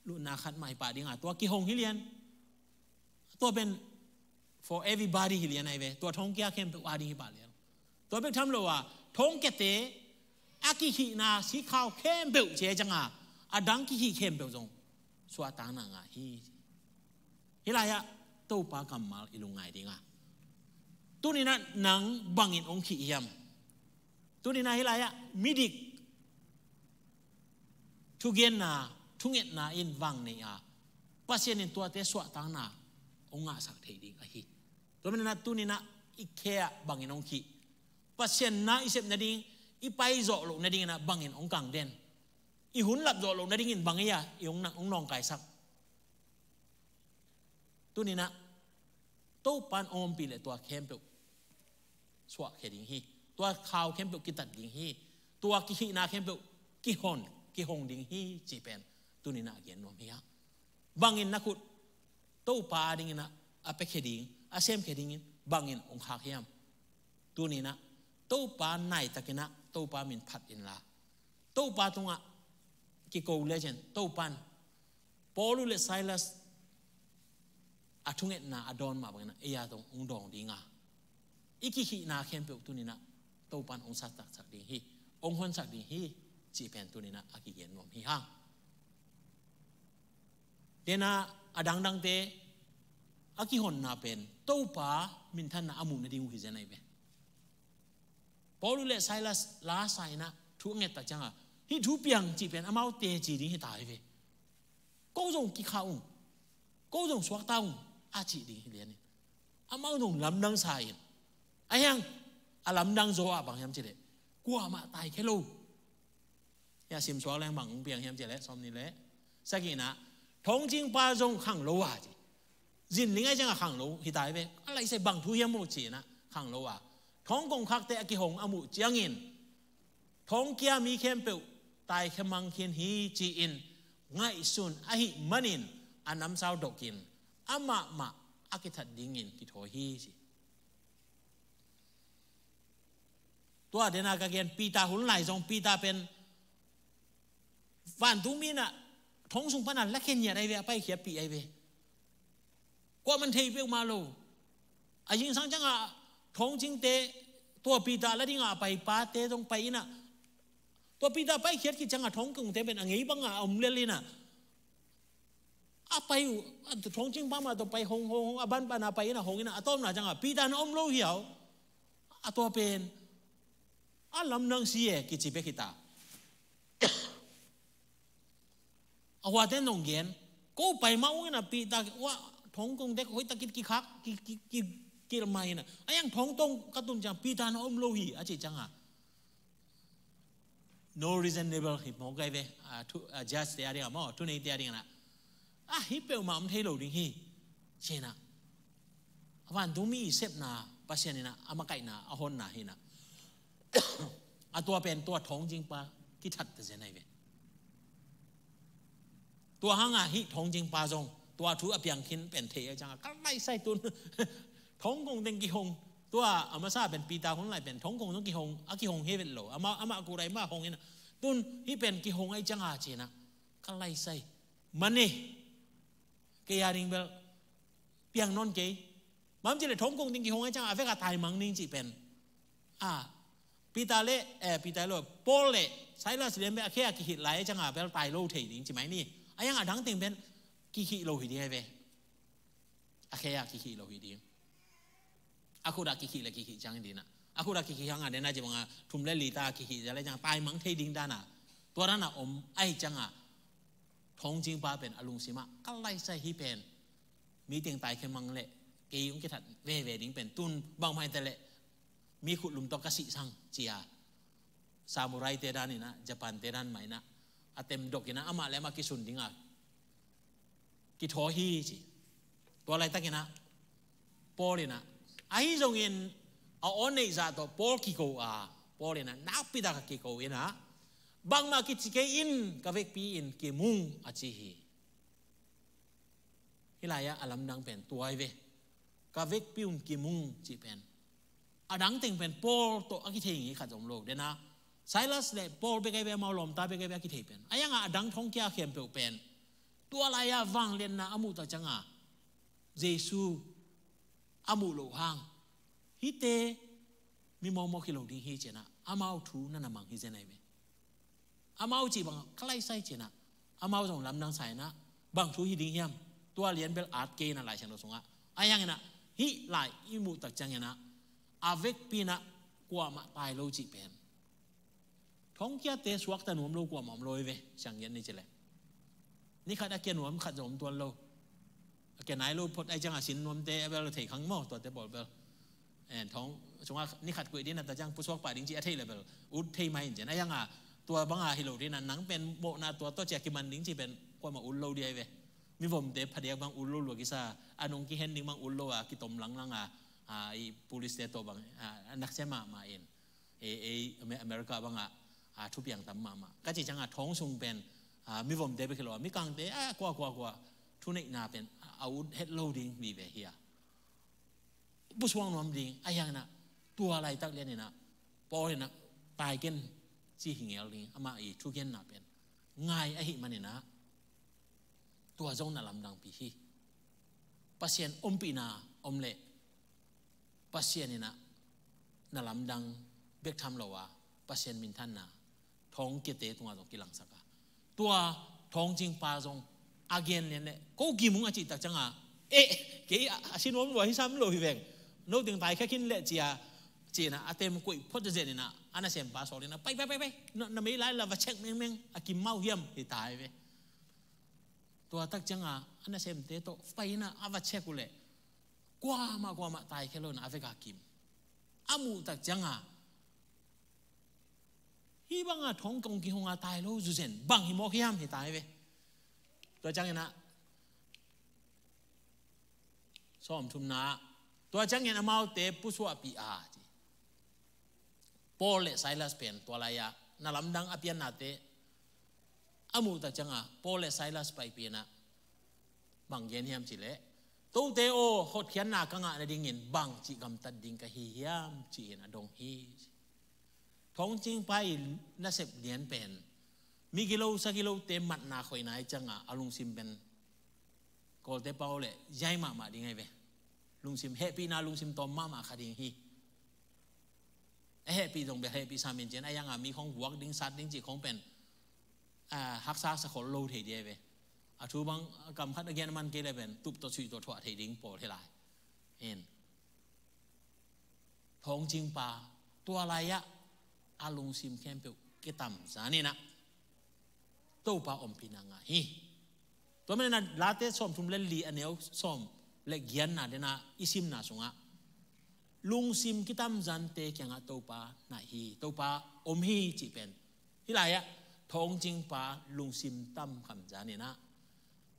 lutna khat mah hi pah dinga tua kihong hi lian. Tua pen for everybody hi lian ahi ve. Tua thawng kia khempeuh a ding hi pah lian. Tua bek tham lo a thawng kiate a kihihna sikhau khempeuh cia cianga a dang kihih khempeuh zong suahtakna ngah hi. Hih lai-ah Topa kammal i lungngai dinga, tuninah nang bangin ong khih hiam? Tuninah hih lai-ah midik thugenna, thungetna in vang nei a, Pasian in tuate suahtakna ong ngahsak thei ding ahi. Tua maninah tuninah i khe-ah bangin ong khih? Pasian na i sep nading, i paizawh loh nadinginah bangin ong kangden? I hun lapzawh loh nadingin bang ei a i ong nawngkaisak? Tuninah Topa in ong ompih le tua khempeuh suahkhia ding hi. Tua khau khempeuh kitat ding hi. Tua kihihna khempeuh kihon, kihong ding hi cih pen tuni-in a gen nuam hi hang. Bangin na khut Topa dingin a piakhia ding, a semkhia dingin bangin hong khak hiam? Tuni-in Topa naitakin Topa min phat inla, Topa tungah kiko lecin Topan Paul le Silas a thungetna a dawn mah bangin ei a tawh hong dawng ding a, i kihihna khempeuh tuni-in Topan hong sattaksak ding hi, hong honsak ding hi cih pen tuni-in a kigen nuam hi hang. Dena a dangdangte a kihonna pen Topa minthanna a muh nading uh hi zen ahi ve. Paul le Silas la sa-in thu a nget tak ciangin hih thu piang cih pen amaute ci ding hi ta hi ve. Ko zong kikhah ung, ko zong suakta ung a cih ding hi lianin amau zong lamdang sa-in, ahi hang a lamdang zaw ah bang hiam cih leh kuamah taikhia lo. Hih a simsuak leng bang hong piang hiam cih leh sawmnih le sagihna, thongcingpa zong khang lo a ci. Zin ling ahih ciangin khang lo hi ta hi ve. A laisai bang thu hiam maw ci-in khang lo a, thongkong khakte a kihong a muh ciangin thongkia mi khempeuh taikhia mang khin hi ci-in ngaihsun ahih manin a namsau dokin amah mah a kithat dingin kithawi hi ci. Tua dena ka gen Peter hun lai zong Peter pen vantungmi in thong sung panin lakhia ngiat ahi ve, a paikhiatpih ahi ve. Kuamah in thei peuhmah lo. A zingsang ciangin thongcingte, tua Peter la dingin a pai pate zong pai in, tua Peter paikhiat khit ciangin thongkongte pen a ngei bangin a om lel in, a pai uh, a thongcingpa mah tawh pai hong, hong, hong, a banban a pai in hong in, a tawpna ciangin Peter na om lo hi a, a tua pen a lamdang si e kici bek hi ta. A huate in zong gen, ko pai mah ung in Peter, wa, thongkongte hoihtak kikhak, ki, ki, ki, kilmai in, ahi hang thongkong ka tun ciang Peter na om lo hi a cih ciangin no reasonable hi mawk ahi ve, a, thu, a, judge te a dingin maw, thuneite a dingin. A, hih peuhmah om thei lo ding hi ci-in a vantungmi i sepna Pasian in a makaihna a honna hi in, a tua pen tua thongcingpa kithat ta zen ahi ve. Tua hangin hih thongcingpa zong tua thu a piang khin pen thei ahih ciangin ka laisai tun thongkong teng kihong. Tua a masa pen Peter hun lai pen thongkong zong kihong, a kihong hi vet lo. Amah, amah kurai mah hong in, tun hih pen kihong ahih ciangin ci-in ka laisai. Mane, kei a ding bel piang nawn kei. Bang hiam cih leh thongkong teng kihong ahih ciangin a vek a taimang ning cih pen, a, Peter le, eh, Peter lo, Paul le Silas lian bek a khe a kihilh lai ahih ciangin bel tai lo thei ding ci mai ni. Ahi hang a dang teng pen kihilh lo hi ding ahi ve. A khe a kihilh lo hi ding. A khut a kihilh le kihilh ciang hi ding a, a khut a kihilh hang a dena ci bangin thum le li ta kihilh zel ahih ciangin taimang thei ding dan a, tua dan a om ahih ciangin thongcingpa pen a lungsim ah ka laisai hih pen mi teng taikhia mang leh kei hong kithat veve ding pen tun bangmah hi ta leh mi khutlum tawh ka sih sang ci-a, samurai te dan in a, Japan te dan mah in a, a tem dok in a, amah le amah kisun ding a kithawi hi ci. Tua laitak in a Paul in a, ahi zongin a aw neih zah tawh Paul kiko a, Paul in a nakpi tak a kiko in a, bangmah kici kei in, ka vekpi in kim ung a ci hi. Hih lai-ah a lamdang pen tua hi ve. Ka vekpi un kim ung cih pen, a dang teng pen Paul tawh a kithei ngei khat zong om lo. Dena Silas le Paul bek ahi ve, amau lawmta bek ahi ve a kithei pen. Ahi hang a dang thongkia khempeuh pen tua lai-ah vangliatna a muh tak ciangin Jesu a muh loh hang hihte mi mawkmawk hi lo ding hi ci-in a, amau thu na na mang hi zen ahi ve. Amau cih bang ka laisai ci-in a, amau zong lamdang sa in a, bang thu hi ding hiam? Tua lian bel at kei in a Lai Siangtho sungah. Ahi hangin a, hih lai i muh tak ciangin a, a vekpi in a kuamah tai lo cih pen, thongkiate suakta nuam lo kuamah om lo hi ve, siang gen ni ci leh. Ni khat a kia nuam khat zong om tuan lo. A kia nai lo phot ahih ciangin a sin nuamte a bel thei khang maw, tuate pawl bel. En, thong sungah ni khat kuih ding a ta ciang pusuak pah ding cih a theih leh bel ut thei mah in ci-in. Ahi hang a tua bang a hi lo ding a, nang pen mawhna tua tawh ci-a kiman ding cih pen kuamah ut lo ding ahi ve. Mivomte phadiak bang ut lo lua kisa, a nung kihen ding bang ut lo a kitom langlang a, a, i police te tawh bang, a, a naksia mahmah in, ei, ei Ame-, America bangah, a, thupiang tam mahmah. Ka cih ciangah thong sung pen, a, mivomte bek hi lo a, mikangte, a, kua, kua, kua, thuneihna pen, a, a ut het lo ding vive hi a. Pusuak nuam ding, a hiang inah, tua laitak lian inah, Paul inah, tai ken ci hi ngel ding, amah i thugenna pen, ngai ahih man inah, tua zong na lamdangpi hi. Pasian ompihna om leh, Pasian inah na lamdang bek tham lo a, Pasian minthanna thawngkiate tungah zong kilangsak a. Tua thawngcingpa zong a gen lian leh, ko kim ung a cih tak ciangah, eh, kei a, a si nuam lua hi sam lo hi veng. No teng tai kha khin leh ci a, ci inah a tem koih phot zen inah, a nasempa sawl inah, pai, pai, pai, pai, na, na mei lai la va check mengmeng, a kim mah uh hiam hi tai ve. Tua tak ciangah, a nasemte tawh pai inah a va check uh leh, kuamah, kuamah tai khe lo inah a vek a kim. A muh tak ciangah, hih bangah thong kong kihong a tai lo zuzen, bang hi mawk hiam hi tai ve. Tua ciang inah, sawmthumna, tua ciangin amaute pusuahpih a, ci. Paul le Silas pen tua lai-ah, na lamdang a piannate, a muh tak ciangah, Paul le Silas paipih inah, bang gen hiam cih leh, tote aw, hotkhiatna ka ngah nadingin bangci gamtat ding ka hi hiam, ci-in a dong hi. Thawngcingpa i nasep lian pen, mi gilo, sa gilote matna khoina i ciangah, a lungsim pen, Kawlte pau leh, zai mahmah ding ahi ve. Lungsim, hehpihna lungsim tawm mahmah kha ding hi. A hehpih zong bel hehpih samin cian, a hiangah mi khong vuak ding, sat ding cih khong pen, a, haksa sa khol lo thei ding ahi ve. A thu bang, kam khat a gen a man kei leh pen, tup tawh suih tawh thuah thei ding pawl hi lai. Hen. Thawngcingpa, tua lai-ah, a lungsim khempeuh kitamzan inah, Topa ompihna ngah hi. Tua manin ah Late sawmthum le li a neu sawm le giatna dena i simna sungah, lungsim kitamzante kiangah Topa na hi, Topa om hi cih pen. Hih lai-ah, thawngcingpa lungsim tam khamzan inah,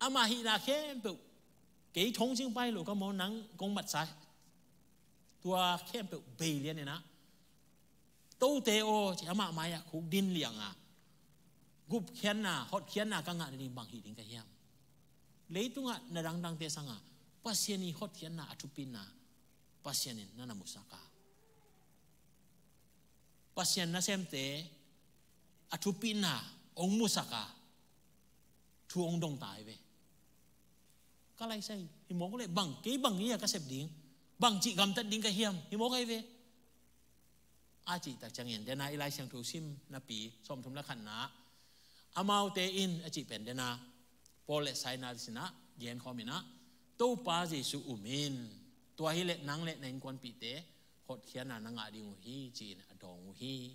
ama hihna khempeuh, kei thawngcingpa hi lo ka maw, nang kong matsa, tua khempeuh bei lian inah, tote aw, ci, amah mai-ah khuk din lianga, gupkhiatna, hotkhiatna ka ngah nading bang hih ding ka hiam? Leitungah na dangdangte sanga, Pasian i hotkhiatna a thupitna, Pasian in na na musak a, Pasian nasemte a thupitna hong musak a, thu hong dong ta hi ve. Ka laisai, hi mawk leh bang, kei bang hi a ka sep ding, bangci gamtat ding ka hiam, hi mawk ahi ve. A cih tak ciangin, dena i Lai Siangtho sim napi, sawmthum le khatna, amaute in a cih pen dena, Paul le Silas inah, genkhawm inah, Topa Jesu um in, tua hi leh nang le na innkuanpihte, hotkhiatna na ngah ding uh hi, ci-in a dawng uh hi.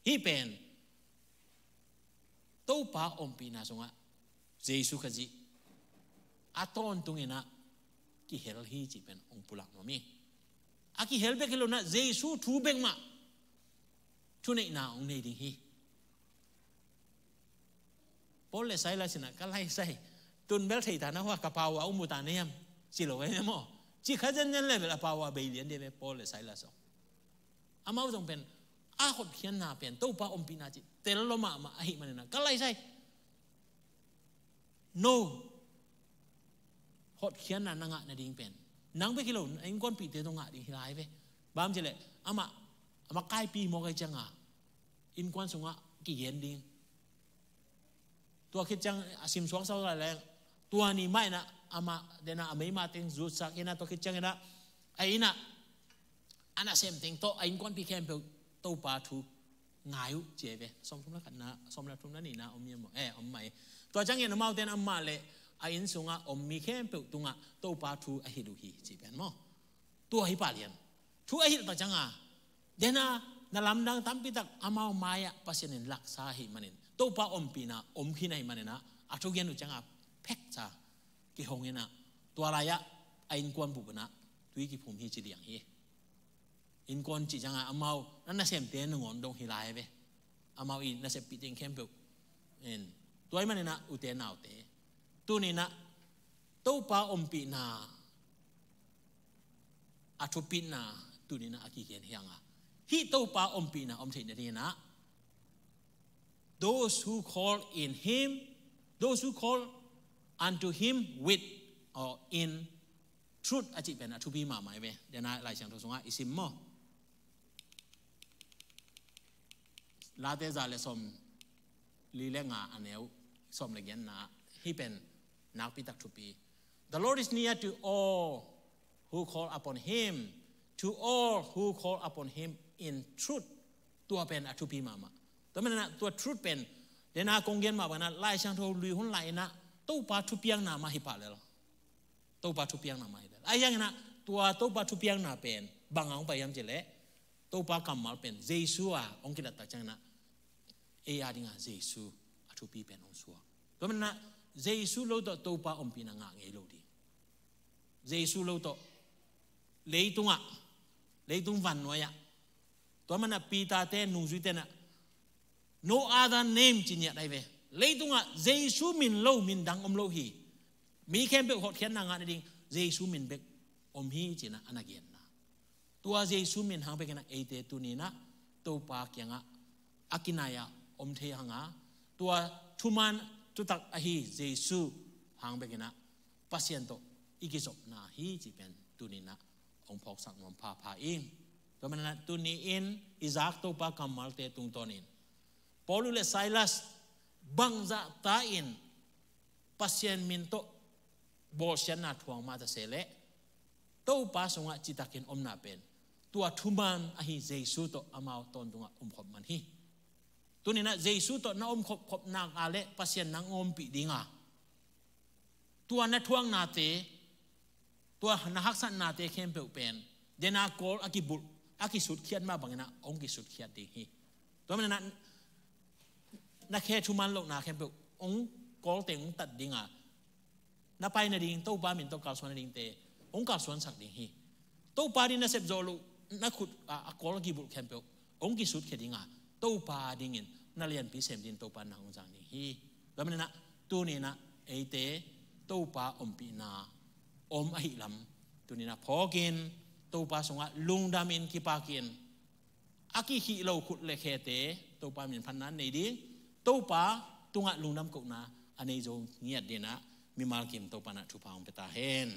Hih pen, Topa ompihna sungah, Jesu Khazih, a tawntung inah, kihel hi cih pen hong pulak nuam hi. A kihel bek hi lo inah, Jesu thu bek mah, thuneihna hong nei ding hi. Paul le Silas inah, ka laisai, tun bel thei ta na hua, ka pau a hong mu ta na hiam, ci lo ve maw. Ci kha zenzen le bel a pau a bei lian ding ve Paul le Silas aw. Amau zong pen, a hotkhiatna pen, Topa ompihna cih tel lo mahmah ahih man inah, ka laisai. No. Hotkhiatna na ngah nading pen, nang bek hi lo, na innkuanpihte tawh ngah ding hi lai ve. Bang hang hiam cih leh, amah, amah kaipi mawk ahih cianga, innkuan sungah kigen ding. Tua khit ciang a simsuak sau lai leng, tua ni mah inah, amah dena a meima teng zutsak inah, tua khit ciang inah, a innah, a nasem teng tawh, a innkuanpih khempeuh, Topa thu ngai uh, ci ahi ve. Sawmthum le khatna, sawm le thum na nihna om hiam maw? Eh, om mah hi. Tua ciangin amaute in amah le a inn sungah om mi khempeuh tungah Topa thu a hilh uh hi, ci pen maw. Tua hi pah lian. Thu a hilh tak cianga, dena, na lamdang tampi tak amau mai-ah Pasian in laksa ahih manin, Topa ompihna om khin ahih man inah, a thugen uh cianga pheksa kihong inah, tua lai-ah a innkuan bup inah tui kiphum hi ci liang hi. Innkuan cih cianga amau, na nasemte nangawn dong hi lai ve. Amau i naseppih teng khempeuh. En. Tua ahih man inah, ute naute, tuni inah, Topa ompihna a thupitna tuni-in ah a kigen hi hang a, hih Topa ompihna om theih nadingin ah, those who call in him, those who call unto him with or in truth a cih pen a thupi mahmah hi ve. Dena Lai Siangtho sungah i sim maw? Late za le sawm li le nga a neu sawm le giatna, hih pen nakpi tak thupi. The Lord is near to all who call upon him, to all who call upon him in truth. Tua pen a thupi mahmah. Tua manin ah tua truth pen, dena kong gen mah bangin ah Lai Siangtho lui hun lai-in ah Topa thupiakna mah hi pah lel. Topa thupiakna mah hi lel. Ahi hangin ah tua Topa thupiakna pen bang a hong pai hiam cih leh, Topa kammal pen Jesu a hong kilat tak ciangin ah ei a dingah Jesu a thupi pen hong suak. Tua manin ah Jesu lo tawh Topa ompihna ngah ngei lo ding. Jesu lo tawh leitungah, leitung vannuai-ah, tua manin ah Peter-te nungzuite in ah no other name ci ngiat ahi ve. Leitungah Jesu min lo min dang om lo hi. Mi khempeuh hotkhiatna ngah nading Jesu min bek om hi ci-in ah a na genna. Tua Jesu min hang bekin ah eite tuni-in ah Topa kiangah a kinai-ah om thei hang a, tua thuman thutak ahi Jesu hang bekin ah Pasian tawh i kizopna hi cih pen tuni-in ah hong phawksak nuam phapha ing. Tua manin ah tuni-in i zak Topa kammalte tungtawnin Paul le Silas bangzah ta-in Pasian min tawh bawlsiatna thuak mah ta se leh, Topa sungah citakin omna pen tua thuman ahi Jesu tawh amau tawntungah omkhop man hi. Tuni-in ah Jesu tawh na omkhop khop nak a leh Pasian nang ompih ding a, tua na thuaknate, tua na haksatnate khempeuh pen dena kawl a kibulh, a kisutkhiat mah bangin ah hong kisutkhiat ding hi. Tua manin ah na khe thuman lohna khempeuh hong kawl teng hong tat ding a, na pai nading, Topa min tawh kalsuan nadingte hong kalsuansak ding hi. Topa ding na sep zawh loh, na khut a, a kawl a kibulh khempeuh hong kisutkhia ding a, Topa dingin na lianpi sem ding Topa nang hong zang ding hi. Tua manin ah tuni-in ah eite Topa ompihna om ahih lam tuni-in ah phawkin, Topa sungah lungdamin kipakin, a kikhih lo khut le khete Topa min phatna nei ding, Topa tungah lungdam kohna a nei zo ngiat dingin ah mimal kim Topa in ah thupha hong pia ta hen.